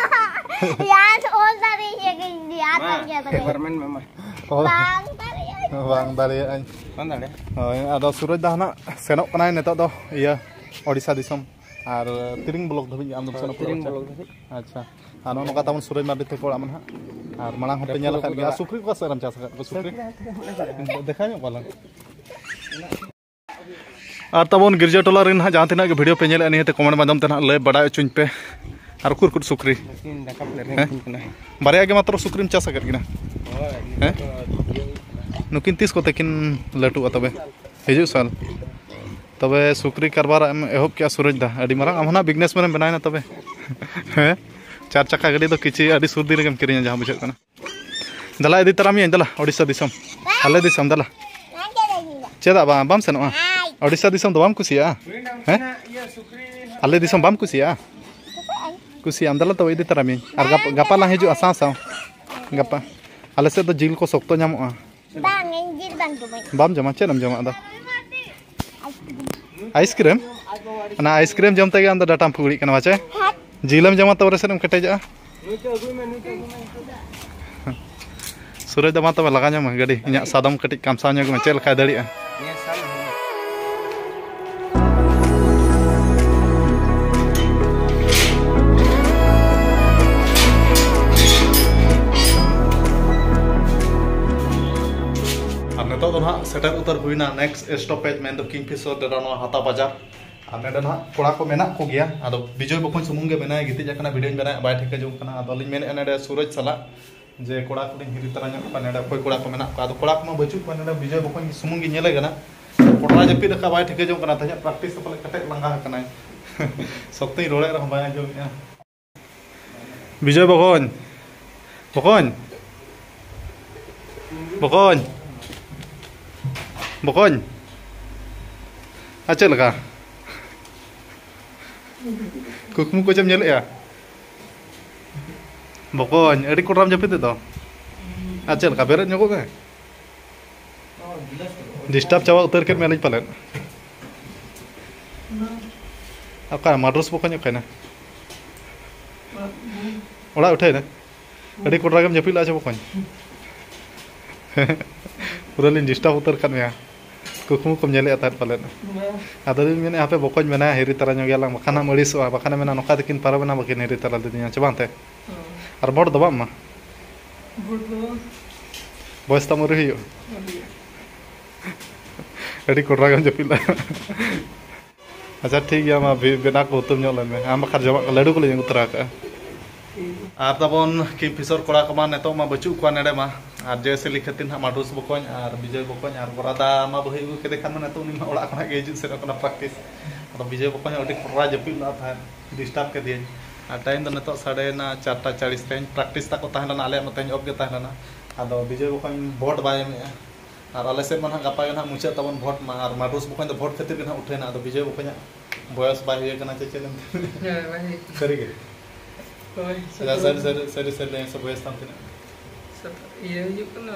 ᱭᱟᱨ, ᱚᱞ ᱫᱟᱲᱮᱭᱟᱜ ᱜᱤᱧ, ᱭᱟᱨ, ᱢᱟ, ᱛᱟᱞᱤᱭᱟ ᱫᱚ᱾ ᱯᱮᱯᱟᱨ ᱢᱮᱱ ᱢᱮ, ᱢᱟ᱾ ᱚᱞ᱾ ᱵᱟᱝ ᱫᱟᱲᱮᱭᱟᱜᱼᱟ᱾ ᱵᱟᱝ ᱫᱟᱲᱮᱭᱟᱜᱼᱟᱹᱧ᱾ ᱵᱟᱝ ᱫᱟᱲᱮᱭᱟᱜᱼᱟ᱾ ᱦᱳᱭ, ᱟᱫᱚ ᱥᱩᱨᱚᱡᱽ ᱫᱟ ᱦᱟᱸᱜ ᱥᱮᱱᱚᱜ ᱠᱟᱱᱟᱭ ᱱᱤᱛᱚᱜ ᱫᱚ ᱤᱭᱟᱹ ᱳᱰᱤᱥᱟ ᱫᱤᱥᱚᱢ᱾ ᱟᱨ ᱛᱤᱨᱤᱝ ᱵᱞᱚᱠ ᱫᱷᱟᱹᱵᱤᱡ ᱟᱢ ᱫᱚᱢ ᱦᱳᱭ, ᱥᱮᱱᱚᱜ ᱠᱟᱱᱟ ᱛᱤᱨᱤᱝ ᱪᱮ? ᱵᱞᱚᱠ ᱫᱷᱟᱹᱵᱤᱡ᱾ ᱟᱪᱪᱷᱟ᱾ ᱟᱨ ᱱᱚᱜᱼᱚ ᱱᱚᱝᱠᱟ ᱛᱟᱵᱚᱱ ᱥᱩᱨᱚᱡᱽ ᱢᱟᱨᱰᱤ ᱛᱟᱠᱚ ᱚᱲᱟᱜ ᱢᱟ ᱱᱟᱦᱟᱜ᱾ ᱟᱨ ᱢᱟᱲᱟᱝ ᱦᱚᱸᱯᱮ ᱯᱩᱨᱟᱹ ᱧᱮᱞ ᱟᱠᱟᱫ ᱯᱩᱨᱟᱹ ᱜᱮᱭᱟ᱾ ᱟᱨ ᱥᱩᱠᱨᱤ ᱠᱚ ᱚᱠᱟ ᱥᱮᱫ ᱨᱮᱢ ᱪᱟᱥ ᱟᱠᱟᱫ ᱠᱚᱣᱟ? ᱥᱩᱠᱨᱤ? ᱥᱩᱠᱨᱤ ᱦᱟᱸᱜ ᱛᱤᱱᱟᱹᱜ ᱢᱮᱱᱟᱜ ᱠᱚᱣᱟ? ᱫᱮᱠᱷᱟᱣ ᱧᱚᱜ ᱠᱚᱣᱟ ᱞᱟᱝ᱾ ᱟᱨ ᱛᱟᱵᱚᱱ ᱜᱤᱨᱡᱟᱹ ᱴᱚᱞᱟ ᱨᱮᱱ ᱦᱟᱸᱜ ᱡᱟᱦᱟᱸ ᱛᱤᱱᱟᱹᱜ ᱜᱮ ᱵᱷᱤᱰᱤᱭᱳ ᱯᱮ ᱧᱮᱞᱮᱫᱼᱟ, ᱱᱤᱭᱟᱹᱛᱮ ᱠᱚᱢᱮᱱᱴ ᱢᱟᱫᱽᱫᱷᱚᱢ ᱛᱮ ᱱᱟᱦᱟᱜ ᱞᱟᱹᱭ ᱵᱟᱰᱟᱭ ᱦᱚᱪᱚᱧ ᱯᱮ᱾ ᱟᱨ ᱩᱠᱩᱨ ᱩᱠᱩᱨ ᱥᱩᱠᱨᱤ? ᱱᱩᱠᱤᱱ ᱫᱟᱠᱟ ᱯᱞᱮᱴ ᱨᱮ ᱦᱮᱸ? ᱩᱛᱩ ᱠᱟᱱᱟ᱾ ᱵᱟᱨᱭᱟ ᱜᱮ ᱢᱟᱛᱨᱚ ᱥᱩᱠᱨᱤᱢ ᱪᱟᱥ ᱟᱠᱟᱫ ᱠᱤᱱᱟ? ᱦᱳᱭ, ᱦᱮᱸ? ᱱᱤᱛᱚᱜ ᱫᱚ ᱤᱭᱟᱹ ᱦᱩᱭᱩᱜ ᱠᱟᱱᱟ᱾ ᱱᱩᱠᱤᱱ ᱛᱤᱥ ᱠᱚᱛᱮ ᱠᱤᱱ ᱞᱟᱹᱴᱩᱜᱼᱟ ᱛᱚᱵᱮ? ᱦᱤᱡᱩᱜ ᱥᱟᱞ? ᱛᱚᱵᱮ ᱥᱩᱠᱨᱤ ᱠᱟᱨᱵᱟᱨ ᱮᱢ ᱮᱦᱚᱵ ᱠᱮᱜᱼᱟ ᱥᱩᱨᱚᱡᱽ ᱫᱟ, ᱟᱹᱰᱤ ᱢᱟᱨᱟᱝ ᱟᱢ ᱦᱚᱸ ᱱᱟᱜ ᱵᱤᱡᱽᱱᱮᱥ ᱢᱮᱱ ᱮᱢ ᱵᱮᱱᱟᱣᱮᱱᱟ ᱛᱚᱵᱮ᱾ ᱦᱮᱸ? ᱪᱟᱨ ᱪᱟᱠᱟ ᱜᱟᱹᱰᱤ ᱫᱚ ᱠᱤᱪᱷᱩ ᱟᱹᱰᱤ ᱥᱩᱨ ᱫᱤᱱ ᱨᱮᱜᱮᱢ ᱠᱤᱨᱤᱧᱟ ᱡᱟᱦᱟᱸ ᱵᱩᱡᱷᱟᱹᱜ ᱠᱟᱱᱟ᱾ ᱫᱮᱞᱟ ᱤᱫᱤ ᱛᱟᱨᱟ ᱢᱤᱭᱟᱹᱧ, ᱫᱮᱞᱟ, ᱳᱰᱤᱥᱟ ᱫᱤᱥᱚᱢ᱾ ᱟᱞᱮ ᱫᱤᱥᱚᱢ, ᱫᱮᱞᱟ᱾ ᱪᱮᱫᱟᱜ ᱵᱟᱝ, ᱵᱟᱢ ᱥᱮᱱᱚᱜᱼᱟ? ᱳᱰᱤᱥᱟ ᱫᱤᱥᱚᱢ ᱫᱚ ᱵᱟᱢ ᱠᱩᱥᱤᱭᱟᱜᱼᱟ? ᱦᱮᱸ? ᱟᱞᱮ ᱫᱤᱥᱚᱢ ᱵᱟᱢ ᱠᱩᱥᱤᱭᱟᱜᱼᱟ? ᱠᱩᱥᱤᱭᱟᱜ ᱟᱢ, ᱫᱮᱞᱟ ᱛᱚᱵᱮ ᱤᱫᱤ ᱛᱟᱨᱟ ᱢᱤᱭᱟᱹᱧ᱾ ᱟᱨ ᱜᱟᱯᱟ, ᱜᱟᱯᱟ ᱞᱟᱝ ᱦᱤᱡᱩᱜᱼᱟ ᱥᱟᱶ ᱥᱟᱶ᱾ ᱜᱟᱯᱟ᱾ ᱟᱞᱮ ᱥᱮᱫ ᱫᱚ ᱡᱤᱞ ᱠᱚ ᱥᱚᱠᱛᱚ ᱧᱟᱢᱚᱜᱼᱟ᱾ ᱵᱟᱝ, ᱤᱧ ᱡᱤᱞ ᱵᱟᱝ ᱡᱚᱢᱟᱹᱧ᱾ ᱵᱟᱢ ᱡᱚᱢᱟ? ᱪᱮᱫ ᱮᱢ ᱡᱚᱢᱟ ᱟᱫᱚ? ᱟᱭᱤᱥᱠᱨᱤᱢ᱾ ᱟᱭᱤᱥᱠᱨᱤᱢ? ᱚᱱᱟ ᱟᱭᱤᱥᱠᱨᱤᱢ ᱡᱚᱢ ᱛᱮᱜᱮ ᱟᱢ ᱫᱚ ᱰᱟᱴᱟᱢ ᱯᱷᱩᱜᱲᱤᱜ ᱠᱟᱱᱟ, ᱵᱟᱪᱮ? ᱦᱮᱸ᱾ ᱡᱤᱞᱮᱢ ᱡᱚᱢᱟ ᱛᱚᱵᱮ ᱨᱮᱥᱮᱫ ᱮᱢ ᱠᱮᱴᱮᱡᱚᱜᱼᱟ᱾ ᱥᱩᱨᱚᱡᱽ ᱫᱚ ᱢᱟ ᱛᱚᱵᱮ ᱞᱟᱜᱟ ᱧᱚᱜ ᱢᱮ ᱜᱟᱹᱰᱤ, ᱤᱧᱟᱹᱜ ᱥᱟᱫᱚᱢ ᱠᱟᱹᱴᱤᱡ ᱠᱟᱢᱥᱟᱣ ᱧᱚᱜ ᱢᱮ, ᱪᱮᱫ ᱞᱮᱠᱟᱭ ᱫᱟᱲᱮᱭᱟᱜᱼᱟ᱾ ᱱᱤᱛᱚᱜ ᱫᱚ ᱱᱟᱦᱟᱜ ᱥᱮᱴᱮᱨ ᱩᱛᱟᱹᱨ ᱦᱩᱭᱱᱟ next stoppage, ᱢᱮᱱᱫᱚ ᱠᱤᱝᱯᱷᱤᱥᱚᱨ ᱰᱮᱨᱟ, ᱱᱚᱣᱟ ᱦᱟᱛᱟ ᱵᱟᱡᱟᱨ᱾ ᱟᱨ ᱱᱚᱰᱮ ᱱᱟᱦᱟᱜ ᱠᱚᱲᱟ ᱠᱚ ᱢᱮᱱᱟᱜ ᱠᱚᱜᱮᱭᱟ, ᱟᱫᱚ ᱵᱤᱡᱚᱭ ᱵᱚᱠᱚᱧ ᱥᱩᱢᱩᱝ ᱜᱮ ᱢᱮᱱᱟᱭᱟ, ᱜᱤᱛᱤᱡ ᱟᱠᱟᱱᱟ, ᱵᱷᱤᱰᱤᱭᱳᱧ ᱵᱮᱱᱟᱣᱮᱫ, ᱵᱟᱭ ᱴᱷᱤᱠᱟᱹ ᱡᱚᱝ ᱠᱟᱱᱟ᱾ ᱟᱫᱚ ᱞᱤᱧ ᱢᱮᱱᱮᱫᱼᱟ ᱱᱚᱰᱮ ᱥᱩᱨᱚᱡᱽ ᱥᱟᱞᱟᱜ ᱡᱮ ᱠᱚᱲᱟ ᱠᱚᱞᱤᱧ ᱦᱤᱨᱤ ᱛᱟᱨᱟ ᱧᱚᱜ ᱠᱚᱣᱟ, ᱱᱚᱰᱮ ᱚᱠᱚᱭ ᱠᱚᱲᱟ ᱠᱚ ᱢᱮᱱᱟᱜ ᱠᱚᱣᱟ᱾ ᱟᱫᱚ ᱠᱚᱲᱟ ᱠᱚᱢᱟ ᱵᱟᱹᱪᱩᱜ ᱠᱚᱣᱟ, ᱱᱚᱰᱮ ᱵᱤᱡᱚᱭ ᱵᱚᱠᱚᱧ ᱥᱩᱢᱩᱝ ᱜᱮ ᱧᱮᱞᱮ ᱠᱟᱱᱟ, ᱠᱚᱴᱨᱟ ᱡᱟᱹᱯᱤᱫ ᱟᱠᱟᱫ, ᱵᱟᱭ ᱴᱷᱤᱠᱟᱹ ᱡᱚᱝ ᱠᱟᱱᱟ, ᱛᱮᱦᱮᱧᱟᱜ ᱯᱨᱮᱠᱴᱤᱥ ᱫᱚ ᱯᱟᱞᱮ ᱠᱟᱹᱴᱤᱡ ᱞᱟᱸᱜᱟ ᱟᱠᱟᱱᱟᱭ᱾ ᱥᱚᱠᱛᱚᱧ ᱨᱚᱲᱮᱫ ᱨᱮᱦᱚᱸ ᱵᱟᱭ ᱟᱸᱡᱚᱢᱮᱫᱼᱟ᱾ ᱵᱤᱡᱚᱭ ᱵᱚᱠᱚᱧ, ᱵᱚᱠᱚᱧ, ᱵᱚᱠᱚᱧ, ᱵᱚᱠᱚᱧ, ᱟᱨ ᱪᱮᱫ ᱞᱮᱠᱟ? ᱠᱩᱠᱢᱩ ᱠᱚ ᱪᱮᱢ ᱧᱮᱞᱮᱫᱼᱟ? ᱵᱚᱠᱚᱧ, ᱟᱹᱰᱤ ᱠᱚᱰᱨᱟᱢ ᱡᱟᱹᱯᱤᱫ ᱮᱫ ᱫᱚ᱾ ᱟᱨ ᱪᱮᱫ ᱞᱮᱠᱟ, ᱵᱮᱨᱮᱫ ᱧᱚᱜᱚᱜ ᱢᱮ᱾ ᱰᱤᱥᱴᱟᱵᱽ ᱪᱟᱵᱟ ᱩᱛᱟᱹᱨ ᱠᱮᱫ ᱢᱮᱭᱟᱞᱤᱧ ᱯᱟᱞᱮᱫ᱾ ᱚᱠᱟ ᱢᱟᱰᱨᱚᱥ ᱵᱚᱠᱚᱧ ᱚᱠᱟᱭᱮᱱᱟ? ᱚᱲᱟᱜ ᱩᱴᱷᱟᱹᱭᱮᱱᱟ? ᱟᱹᱰᱤ ᱠᱚᱰᱨᱟ ᱜᱮᱢ ᱡᱟᱹᱯᱤᱫ ᱞᱟᱜᱼᱟ ᱪᱮ ᱵᱚᱠᱚᱧ? ᱯᱩᱨᱟᱹ ᱞᱤᱧ ᱰᱤᱥᱴᱟᱵᱽ ᱩᱛᱟᱹᱨ ᱠᱟᱫ ᱢᱮᱭᱟ᱾ ᱠᱩᱠᱢᱩ ᱠᱚᱢ ᱧᱮᱞᱮᱫᱼᱟ ᱛᱟᱦᱮᱸᱫ ᱯᱟᱞᱮᱫ᱾ ᱵᱟᱝ᱾ ᱟᱫᱚ ᱞᱤᱧ ᱢᱮᱱᱮᱫᱼᱟ, ᱦᱟᱯᱮ ᱵᱚᱠᱚᱧ ᱢᱮᱱᱟᱭᱟ, ᱦᱤᱨᱤ ᱛᱟᱨᱟ ᱧᱚᱜ ᱜᱮᱭᱟᱞᱟᱝ, ᱵᱟᱠᱷᱟᱱ ᱮᱢ ᱟᱹᱲᱤᱥᱚᱜᱼᱟ, ᱵᱟᱠᱷᱟᱱᱮ ᱢᱮᱱᱟ ᱱᱚᱝᱠᱟ ᱛᱮᱠᱤᱱ ᱯᱟᱨᱚᱢᱮᱱᱟ, ᱵᱟᱹᱠᱤᱱ ᱦᱤᱨᱤ ᱛᱟᱨᱟ ᱞᱤᱫᱤᱧᱟ ᱪᱮ ᱵᱟᱝ ᱛᱮ? ᱦᱚᱸ᱾ ᱟᱨ ᱵᱷᱳᱴ ᱫᱚ ᱵᱟᱢ ᱮᱢᱟ? ᱵᱷᱳᱴ ᱫᱚ ᱵᱟᱝ᱾ ᱵᱚᱭᱮᱥ ᱛᱟᱢ ᱟᱹᱣᱨᱤ ᱦᱩᱭᱩᱜᱼᱟ? ᱟᱹᱣᱨᱤ᱾ ᱟᱹᱰᱤ ᱠᱚᱰᱨᱟ ᱜᱮᱢ ᱡᱟᱹᱯᱤᱫ ᱞᱟᱜᱼᱟ᱾ ᱟᱪᱪᱷᱟ, ᱴᱷᱤᱠ ᱜᱮᱭᱟ, ᱢᱟ ᱵᱮ-, ᱵᱮᱱᱟᱣ ᱠᱚ ᱦᱩᱛᱩᱢ ᱧᱚᱜ ᱞᱮᱱ ᱢᱮ᱾ ᱟᱢ ᱵᱟᱠᱷᱟᱱ ᱡᱚᱢᱟᱜ ᱠᱚ, ᱞᱟᱹᱰᱩ ᱠᱚᱞᱤᱧ ᱟᱹᱜᱩ ᱛᱚᱨᱟ ᱠᱟᱜᱼᱟ᱾ ᱴᱷᱤᱠ ᱜᱮᱭᱟ᱾ ᱟᱨ ᱛᱟᱵᱚᱱ ᱠᱤᱝᱯᱷᱤᱥᱚᱨ ᱠᱚᱲᱟ ᱠᱚᱢᱟ ᱱᱤᱛᱚᱜ ᱢᱟ ᱵᱟᱹᱪᱩᱜ ᱠᱚᱣᱟ ᱱᱚᱰᱮ ᱢᱟ, ᱟᱨ ᱡᱮᱭᱥᱮ ᱞᱤ ᱠᱷᱟᱹᱛᱤᱨ ᱱᱟᱦᱟᱜ ᱢᱟᱰᱨᱩᱥ ᱵᱚᱠᱚᱧ ᱟᱨ ᱵᱤᱡᱚᱭ ᱵᱚᱠᱚᱧ ᱟᱨ ᱵᱚᱨᱟᱫᱟ ᱢᱟ ᱵᱟᱹᱦᱩᱭ ᱟᱹᱜᱩ ᱠᱮᱫᱮ ᱠᱷᱟᱱ ᱢᱟ ᱱᱤᱛᱚᱜ ᱩᱱᱤ ᱢᱟ ᱚᱲᱟᱜ ᱠᱷᱚᱱᱟᱜ ᱜᱮ ᱦᱤᱡᱩᱜ ᱥᱮᱱᱚᱜ ᱠᱟᱱᱟ ᱯᱨᱮᱠᱴᱤᱥ᱾ ᱟᱫᱚ ᱵᱤᱡᱚᱭ ᱵᱚᱠᱚᱧ ᱦᱚᱸ ᱟᱹᱰᱤ ᱠᱚᱰᱨᱟ ᱡᱟᱹᱯᱤᱫ ᱞᱟᱜ ᱛᱟᱦᱮᱸᱫ, ᱰᱤᱥᱴᱟᱵᱽ ᱠᱮᱫᱮᱭᱟᱹᱧ᱾ ᱟᱨ ᱴᱟᱭᱤᱢ ᱫᱚ ᱱᱤᱛᱚᱜ ᱥᱟᱲᱮ ᱱᱟ ᱪᱟᱨᱴᱟ ᱪᱟᱲᱤᱥ᱾ ᱛᱮᱦᱮᱧ ᱯᱨᱮᱠᱴᱤᱥ ᱛᱟᱠᱚ ᱛᱟᱦᱮᱸ ᱞᱮᱱᱟ, ᱟᱞᱮᱭᱟᱜ ᱢᱟ ᱛᱮᱦᱮᱧ ᱚᱯᱷ ᱜᱮ ᱛᱟᱦᱮᱸ ᱞᱮᱱᱟ᱾ ᱟᱫᱚ ᱵᱤᱡᱚᱭ ᱵᱚᱠᱚᱧ ᱵᱷᱳᱴ ᱵᱟᱭ ᱮᱢᱮᱜᱼᱟ᱾ ᱟᱨ ᱟᱞᱮ ᱥᱮᱫ ᱢᱟ ᱱᱟᱦᱟᱜ ᱜᱟᱯᱟ ᱜᱮ ᱱᱟᱦᱟᱜ ᱢᱩᱪᱟᱹᱫ ᱛᱟᱵᱚᱱ ᱵᱷᱳᱴ ᱢᱟ, ᱟᱨ ᱢᱟᱰᱨᱩᱥ ᱵᱚᱠᱚᱧ ᱫᱚ ᱵᱷᱳᱴ ᱠᱷᱟᱹᱛᱤᱨ ᱜᱮ ᱱᱟᱦᱟᱜ ᱩᱴᱷᱟᱹᱭᱱᱟ᱾ ᱟᱫᱚ ᱵᱤᱡᱚᱭ ᱵᱚᱠᱚᱧᱟᱜ ᱵᱚᱭᱚᱥ ᱵᱟᱭ ᱦᱩᱭ ᱟᱠᱟᱱᱟ ᱪᱮ ᱪᱮᱫ ᱮᱱᱛᱮ? ᱦᱮᱸ, ᱵᱟᱭ ᱦᱩᱭ ᱟᱠᱟᱱᱟ᱾ ᱥᱟᱹᱨᱤ ᱜᱮ? ᱦᱳᱭ, ᱟᱪᱪᱷᱟ, ᱥᱟᱹᱨᱤ, ᱥᱟᱹᱨᱤ, ᱥᱟᱹᱨᱤ, ᱥᱟᱹᱨᱤ ᱞᱟᱹᱭ ᱢᱮᱥᱮ, ᱵᱚᱭᱚᱥ ᱛᱟᱢ ᱛᱤᱱᱟᱹᱜ? ᱥᱟᱛ-, ᱤᱭᱟᱹ ᱦᱩᱭᱩᱜ ᱠᱟᱱᱟ᱾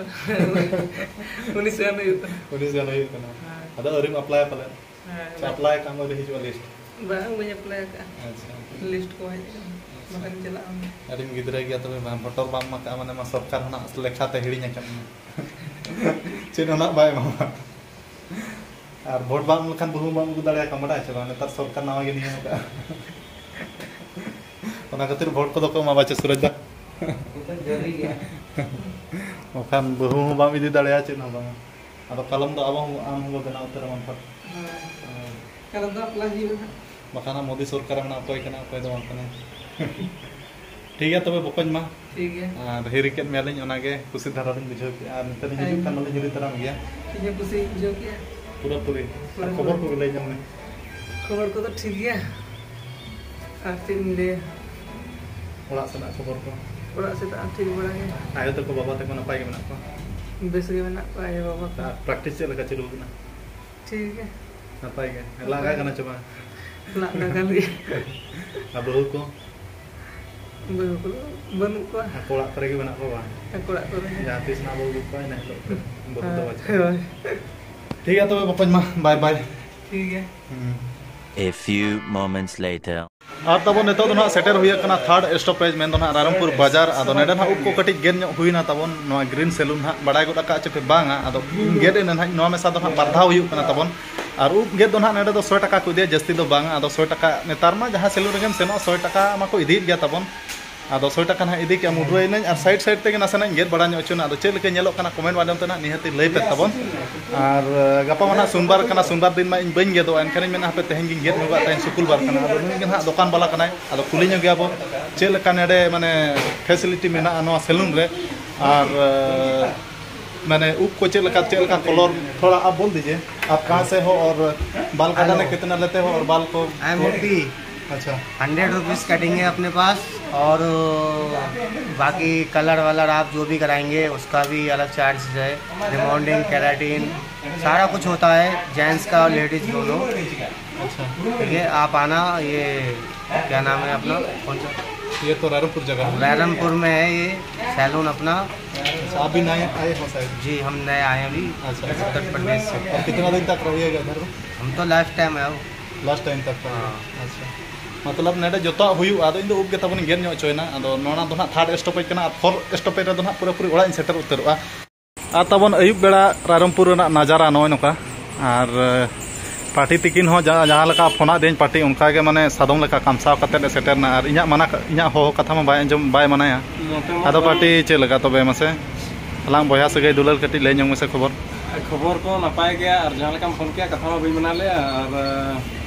ᱩᱱᱤᱥ ᱜᱟᱱ ᱦᱩᱭᱩᱜ ᱠᱟᱱᱟ᱾ ᱩᱱᱤᱥ ᱜᱟᱱ ᱦᱩᱭᱩᱜ ᱠᱟᱱᱟ᱾ ᱦᱮᱸ᱾ ᱟᱫᱚ ᱟᱹᱣᱨᱤᱢ ᱟᱯᱞᱟᱭᱟ ᱯᱟᱞᱮᱱ? ᱦᱮᱸ, ᱥᱮ ᱵᱟᱝ᱾ ᱟᱯᱞᱟᱭ ᱠᱟᱜ ᱟᱢ, ᱟᱹᱣᱨᱤ ᱦᱤᱡᱩᱜᱼᱟ ᱞᱤᱥᱴ? ᱵᱟᱝ, ᱵᱟᱹᱧ ᱟᱯᱞᱟᱭ ᱟᱠᱟᱫᱼᱟ᱾ ᱟᱪᱪᱷᱟ᱾ ᱞᱤᱥᱴ ᱠᱚ ᱦᱮᱡ ᱟᱠᱟᱱᱟ᱾ ᱟᱪᱪᱷᱟ᱾ ᱵᱟᱠᱷᱟᱱ ᱪᱟᱞᱟᱜ ᱟᱢ᱾ ᱟᱹᱰᱤᱢ ᱜᱤᱫᱽᱨᱟᱹ ᱜᱮᱭᱟ ᱛᱚᱵᱮ ᱢᱟ, ᱵᱷᱳᱴᱚᱨ ᱵᱟᱢ ᱮᱢᱟ ᱠᱟᱜᱼᱟ, ᱢᱟᱱᱮ ᱢᱟ ᱥᱚᱨᱠᱟᱨ ᱦᱚᱸ ᱱᱟᱜ ᱞᱮᱠᱷᱟᱛᱮ ᱦᱤᱲᱤᱧ ᱟᱠᱟᱫ ᱢᱮᱭᱟ᱾ ᱪᱮᱫ ᱦᱚᱸ ᱱᱟᱜ ᱵᱟᱭ ᱮᱢᱟᱢᱟ᱾ ᱟᱨ ᱵᱷᱳᱴ ᱵᱟᱢ ᱮᱢ ᱞᱮᱠᱷᱟᱱ ᱵᱟᱹᱦᱩ ᱵᱟᱢ ᱟᱹᱜᱩ ᱫᱟᱲᱮᱭᱟᱠᱚᱣᱟ, ᱵᱟᱰᱟᱭ ᱪᱮ ᱵᱟᱝ? ᱱᱮᱛᱟᱨ ᱥᱚᱨᱠᱟᱨ ᱱᱟᱣᱟ ᱜᱮ ᱱᱤᱭᱚᱢ ᱟᱠᱟᱫᱼᱟ᱾ ᱚᱱᱟ ᱠᱷᱟᱹᱛᱤᱨ ᱵᱷᱳᱴ ᱠᱚᱫᱚ ᱠᱚ ᱮᱢᱟ ᱵᱟᱪᱮ ᱥᱩᱨᱚᱡᱽ ᱫᱟ? ᱡᱟᱹᱨᱤ ᱜᱮᱭᱟ᱾ ᱵᱟᱠᱷᱟᱱ ᱵᱟᱹᱦᱩ ᱦᱚᱸ ᱵᱟᱢ ᱤᱫᱤ ᱫᱟᱲᱮᱭᱟᱜᱼᱟ, ᱪᱮᱫ ᱦᱚᱸ ᱵᱟᱝᱟ᱾ ᱟᱫᱚ ᱠᱟᱞᱚᱢ ᱫᱚ ᱟᱵᱚ ᱦᱚᱸ, ᱟᱢ ᱦᱚᱸᱵᱚ ᱵᱮᱱᱟᱣ ᱩᱛᱟᱹᱨᱟ ᱢᱟᱱᱯᱷᱟᱴ᱾ ᱦᱳᱭ᱾ ᱦᱳᱭ᱾ ᱠᱟᱞᱚᱢ ᱫᱚ apply ᱦᱩᱭᱩᱜᱼᱟ ᱦᱟᱸᱜ᱾ ᱵᱟᱠᱷᱟᱱ ᱦᱟᱸᱜ ᱢᱳᱫᱤ ᱥᱚᱨᱠᱟᱨ ᱢᱮᱱᱟᱜ, ᱚᱠᱚᱭ ᱠᱟᱱᱟ, ᱚᱠᱚᱭ ᱫᱚ ᱵᱟᱝ ᱠᱟᱱᱟᱭ᱾ ᱴᱷᱤᱠ ᱜᱮᱭᱟ ᱛᱚᱵᱮ ᱵᱚᱠᱚᱧ ᱢᱟ᱾ ᱴᱷᱤᱠ ᱜᱮᱭᱟ᱾ ᱟᱨ ᱦᱤᱨᱤ ᱠᱮᱫ ᱢᱮᱭᱟᱞᱤᱧ, ᱚᱱᱟᱜᱮ ᱠᱩᱥᱤ ᱫᱷᱟᱨᱟ ᱞᱤᱧ ᱵᱩᱡᱷᱟᱹᱣ ᱠᱮᱫᱼᱟ᱾ ᱟᱨ ᱱᱤᱛᱚᱜ ᱞᱤᱧ ᱦᱤᱡᱩᱜ ᱦᱮᱸ᱾ ᱠᱷᱟᱱ ᱢᱟᱞᱤᱧ ᱦᱤᱨᱤ ᱛᱟᱨᱟᱢ ᱜᱮᱭᱟ᱾ ᱤᱧ ᱦᱚᱸ ᱠᱩᱥᱤᱧ ᱵᱩᱡᱷᱟᱹᱣ ᱠᱮᱫᱼᱟ᱾ ᱯᱩᱨᱟᱹᱯᱩᱨᱤ᱾ ᱯᱩᱨᱟᱹᱯᱩᱨᱤ᱾ ᱠᱷᱚᱵᱚᱨ ᱠᱚᱜᱮ ᱞᱟᱹᱭ ᱧᱚᱜ ᱢᱮ᱾ ᱠᱷᱚᱵᱚᱨ ᱠᱚᱫᱚ ᱴᱷᱤᱠ ᱜᱮᱭᱟ᱾ ᱟᱨ ᱪᱮᱫ ᱤᱧ ᱞᱟᱹᱭᱟ? ᱚᱲᱟᱜ ᱥᱮᱱᱟᱜ ᱠᱷᱚᱵᱚᱨ ᱠᱚ? ᱚᱲᱟᱜ ᱥᱮᱫ ᱴᱷᱤᱠ ᱵᱟᱲᱟ ᱜᱮ᱾ ᱟᱭᱳ ᱛᱟᱠᱚ, ᱵᱟᱵᱟ ᱛᱟᱠᱚ ᱱᱟᱯᱟᱭ ᱜᱮ ᱢᱮᱱᱟᱜ ᱠᱚᱣᱟ? ᱵᱮᱥ ᱜᱮ ᱢᱮᱱᱟᱜ ᱠᱚᱣᱟ ᱟᱭᱳ ᱵᱟᱵᱟ ᱠᱚ᱾ ᱟᱨ practice ᱪᱮᱫ ᱞᱮᱠᱟ ᱪᱟᱹᱞᱩ ᱟᱠᱟᱱᱟ? ᱴᱷᱤᱠ ᱜᱮ᱾ ᱱᱟᱯᱟᱭ ᱜᱮ᱾ ᱱᱟᱯᱟᱭ ᱞᱟᱸᱜᱟ ᱜᱮ᱾ ᱠᱟᱱᱟ ᱪᱮ ᱵᱟᱝ? ᱞᱟᱸᱜᱟ ᱠᱟᱱ ᱜᱮᱭᱟ᱾ ᱟᱨ ᱵᱟᱹᱦᱩ ᱠᱚ? ᱵᱟᱹᱦᱩ ᱠᱚᱫᱚ ᱵᱟᱹᱱᱩᱜ ᱠᱚᱣᱟ᱾ ᱟᱠᱚ ᱚᱲᱟᱜ ᱠᱚᱨᱮ ᱜᱮ ᱢᱮᱱᱟᱜ ᱠᱚᱣᱟ ᱵᱟᱝ? ᱟᱠᱚ ᱚᱲᱟᱜ ᱠᱚᱨᱮ ᱜᱮ᱾ ᱡᱟᱦᱟᱸ ᱛᱤᱥ ᱱᱟᱜ ᱵᱚ ᱟᱹᱜᱩ ᱠᱚᱣᱟ, ᱤᱱᱟᱹ ᱦᱤᱞᱳᱜ ᱠᱚ ᱵᱟᱹᱦᱩ ᱫᱚ ᱦᱳᱭ, ᱵᱟᱹᱪᱩᱜ᱾ ᱦᱳᱭ᱾ ᱴᱷᱤᱠ ᱜᱮᱭᱟ ᱛᱚᱵᱮ ᱵᱚᱠᱚᱧ ᱢᱟ, bye bye᱾ ᱴᱷᱤᱠ ᱜᱮᱭᱟ᱾ ᱦᱩᱸ᱾ A few moments later. ᱟᱨ ᱛᱟᱵᱚᱱ ᱱᱤᱛᱚᱜ ᱫᱚ ᱱᱟᱦᱟᱜ ᱥᱮᱴᱮᱨ ᱦᱩᱭ ᱟᱠᱟᱱᱟ third stoppage, ᱢᱮᱱᱫᱚ ᱱᱟᱦᱟᱜ ᱨᱟᱭᱨᱚᱝᱯᱩᱨ ᱵᱟᱡᱟᱨ᱾ ᱟᱫᱚ ᱱᱚᱰᱮ ᱱᱟᱦᱟᱜ ᱩᱵ ᱠᱚ ᱠᱟᱹᱴᱤᱡ ᱜᱮᱫ ᱧᱚᱜ ᱦᱩᱭᱱᱟ ᱛᱟᱵᱚᱱ, ᱱᱚᱣᱟ green salon ᱱᱟᱦᱟᱜ, ᱵᱟᱲᱟᱭ ᱜᱚᱫ ᱟᱠᱟᱫ ᱪᱮ ᱯᱮ ᱵᱟᱝᱟ? ᱟᱫᱚ ᱜᱮᱫ ᱮᱱᱟ ᱱᱟᱦᱟᱜ, ᱱᱚᱣᱟ ᱢᱮᱥᱟ ᱫᱚ ᱱᱟᱦᱟᱜ ᱵᱟᱨ ᱫᱷᱟᱣ ᱦᱩᱭᱩᱜ ᱠᱟᱱᱟ ᱛᱟᱵᱚᱱ᱾ ᱟᱨ ᱩᱵ ᱜᱮᱫ ᱫᱚ ᱱᱟᱦᱟᱜ ᱱᱚᱰᱮ ᱫᱚ ᱥᱚᱭ ᱴᱟᱠᱟ ᱠᱚ ᱤᱫᱤᱭᱟ, ᱡᱟᱹᱥᱛᱤ ᱫᱚ ᱵᱟᱝᱟ᱾ ᱟᱫᱚ ᱥᱚᱭ ᱴᱟᱠᱟ, ᱱᱮᱛᱟᱨ ᱢᱟ ᱡᱟᱦᱟᱸ salon ᱨᱮᱜᱮᱢ ᱥᱮᱱᱚᱜᱼᱟ, ᱥᱚᱭ ᱴᱟᱠᱟ ᱢᱟᱠᱚ ᱤᱫᱤᱭᱮᱫ ᱜᱮᱭᱟ ᱛᱟᱵᱚᱱ᱾ ᱟᱫᱚ ᱥᱚᱭ ᱴᱟᱠᱟ ᱱᱟᱦᱟᱜ ᱤᱫᱤ ᱠᱮᱜᱼᱟ, ᱢᱩᱰᱨᱟᱹᱭᱮᱱᱟᱹᱧ ᱟᱨ side side ᱛᱮᱜᱮ ᱱᱟᱥᱮᱱᱟᱜ ᱤᱧ ᱜᱮᱫ ᱵᱟᱲᱟ ᱧᱚᱜ ᱦᱚᱪᱚᱱᱟ᱾ ᱟᱫᱚ ᱪᱮᱫ ᱞᱮᱠᱟ ᱧᱮᱞᱚᱜ ᱠᱟᱱᱟ, comment ᱢᱟᱫᱽᱫᱷᱚᱢ ᱛᱮ ᱱᱟᱦᱟᱜ ᱱᱤᱦᱟᱹᱛᱤ ᱞᱟᱹᱭ ᱯᱮ ᱛᱟᱵᱚᱱ᱾ ᱟᱨ, ᱮ, ᱜᱟᱯᱟ ᱢᱟ ᱱᱟᱦᱟᱜ ᱥᱳᱢᱵᱟᱨ ᱠᱟᱱᱟ, ᱥᱳᱢᱵᱟᱨ ᱫᱤᱱ ᱢᱟ ᱤᱧ ᱵᱟᱹᱧ ᱜᱮᱫᱚᱜᱼᱟ, ᱮᱱᱠᱷᱟᱱᱤᱧ ᱢᱮᱱᱟ ᱦᱟᱯᱮ ᱛᱮᱦᱮᱧ ᱜᱤᱧ ᱜᱮᱫ ᱧᱚᱜᱟᱜ, ᱛᱮᱦᱮᱧ ᱥᱩᱠᱩᱞᱵᱟᱨ ᱠᱟᱱᱟ᱾ ᱟᱫᱚ ᱱᱩᱭ ᱜᱮ ᱱᱟᱦᱟᱜ ᱫᱚᱠᱟᱱ ᱵᱟᱞᱟ ᱠᱟᱱᱟᱭ, ᱟᱫᱚ ᱠᱩᱞᱤ ᱧᱚᱜᱮᱭᱟ ᱵᱚ ᱪᱮᱫ ᱞᱮᱠᱟ ᱱᱚᱰᱮ ᱢᱟᱱᱮ facility ᱢᱮᱱᱟᱜᱼᱟ ᱱᱚᱣᱟ salon ᱨᱮ, ᱟᱨ, ᱮ, ᱢᱟᱱᱮ ᱩᱵ ᱠᱚ ᱪᱮᱫ ᱞᱮᱠᱟ, ᱪᱮᱫ ᱞᱮᱠᱟ colour, थोड़ा आप बोल दीजिए, आप कहाँ से हो और बाल कटाने हेलो। कितना लेते हो और बाल को? I am M P. अच्छा। हंड्रेड रुपीज़ कटिंग है अपने पास, और बाकी कलर वलर आप जो भी कराएंगे उसका भी अलग चार्ज है। रिबॉन्डिंग, केराटिन, सारा कुछ होता है, जेंट्स का और लेडीज दोनों। अच्छा। ठीक है, आप आना। ये क्या नाम है अपना, कौन सा? ये तो रायरंगपुर जगह है। रायरंगपुर में है ये सैलून अपना। अच्छा, आप भी नए आए हो शायद? जी, हम नए आए हैं अभी। अच्छा, अच्छा। उत्तर प्रदेश से। और कितना दिन तक रहिएगा इधर में? हम तो लाइफ टाइम है। लास्ट टाइम तक ᱛᱟᱵᱚᱱ᱾ ᱦᱮᱸ᱾ ᱟᱪᱪᱷᱟ᱾ ᱢᱚᱛᱞᱚᱵ ᱱᱚᱰᱮ ᱡᱚᱛᱚᱣᱟᱜ ᱦᱩᱭᱩᱜᱼᱟ, ᱟᱫᱚ ᱤᱧ ᱫᱚ ᱩᱵ ᱜᱮ ᱛᱟᱵᱚᱱᱤᱧ ᱜᱮᱫ ᱧᱚᱜ ᱦᱚᱪᱚᱭᱮᱱᱟ᱾ ᱟᱫᱚ ᱱᱚᱣᱟ ᱫᱚ ᱱᱟᱦᱟᱜ third stoppage ᱠᱟᱱᱟ, ᱟᱨ fourth stoppage ᱨᱮᱫᱚ ᱱᱟᱦᱟᱜ ᱯᱩᱨᱟᱹᱯᱩᱨᱤ ᱚᱲᱟᱜ ᱤᱧ ᱥᱮᱴᱮᱨ ᱩᱛᱟᱹᱨᱚᱜᱼᱟ᱾ ᱟᱨ ᱛᱟᱵᱚᱱ ᱟᱹᱭᱩᱵ ᱵᱮᱲᱟ ᱨᱟᱭᱨᱚᱝᱯᱩᱨ ᱨᱮᱱᱟᱜ ᱱᱟᱡᱟᱨᱟ ᱱᱚᱜᱼᱚᱭ ᱱᱚᱝᱠᱟ᱾ ᱟᱨ, ᱮ, ᱯᱟᱹᱴᱤ ᱛᱤᱠᱤᱱ ᱦᱚᱸ ᱡᱟ-, ᱡᱟᱦᱟᱸ ᱞᱮᱠᱟ ᱯᱷᱳᱱᱟᱫ ᱫᱤᱭᱟᱹᱧ ᱯᱟᱹᱴᱤ, ᱚᱱᱠᱟ ᱜᱮ ᱢᱟᱱᱮ ᱥᱟᱫᱚᱢ ᱞᱮᱠᱟ ᱠᱟᱢᱥᱟᱣ ᱠᱟᱛᱮᱫ ᱮ ᱥᱮᱴᱮᱨᱱᱟ᱾ ᱟᱨ ᱤᱧᱟᱹᱜ ᱢᱟᱱᱟ ᱠᱟ-, ᱤᱧᱟᱹᱜ ᱦᱚᱦᱚ ᱠᱟᱛᱷᱟ ᱢᱟ ᱵᱟᱭ ᱟᱸᱡᱚᱢ, ᱵᱟᱭ ᱢᱟᱱᱟᱭᱟ᱾ ᱱᱚᱛᱮ ᱢᱟ ᱟᱫᱚ ᱵᱟᱝ᱾ ᱯᱟᱹᱴᱤ ᱪᱮᱫ ᱞᱮᱠᱟ ᱛᱚᱵᱮ ᱢᱟᱥᱮ? ᱟᱞᱟᱝ ᱵᱚᱭᱦᱟ ᱥᱟᱹᱜᱟᱹᱭ ᱫᱩᱞᱟᱹᱲ ᱠᱟᱹᱴᱤᱡ ᱞᱟᱹᱭ ᱧᱚᱜ ᱢᱮᱥᱮ ᱠᱷᱚᱵᱚᱨ᱾ ᱠᱷᱚᱵᱚᱨ ᱠᱚ ᱱᱟᱯᱟᱭ ᱜᱮᱭᱟ, ᱟᱨ ᱡᱟᱦᱟᱸ ᱞᱮᱠᱟᱢ ᱯᱷᱳᱱ ᱠᱮᱜᱼᱟ, ᱠᱟᱛᱷᱟ ᱢᱟ ᱵᱟᱹᱧ ᱢᱮᱱᱟ ᱞᱮᱭᱟ, ᱟᱨ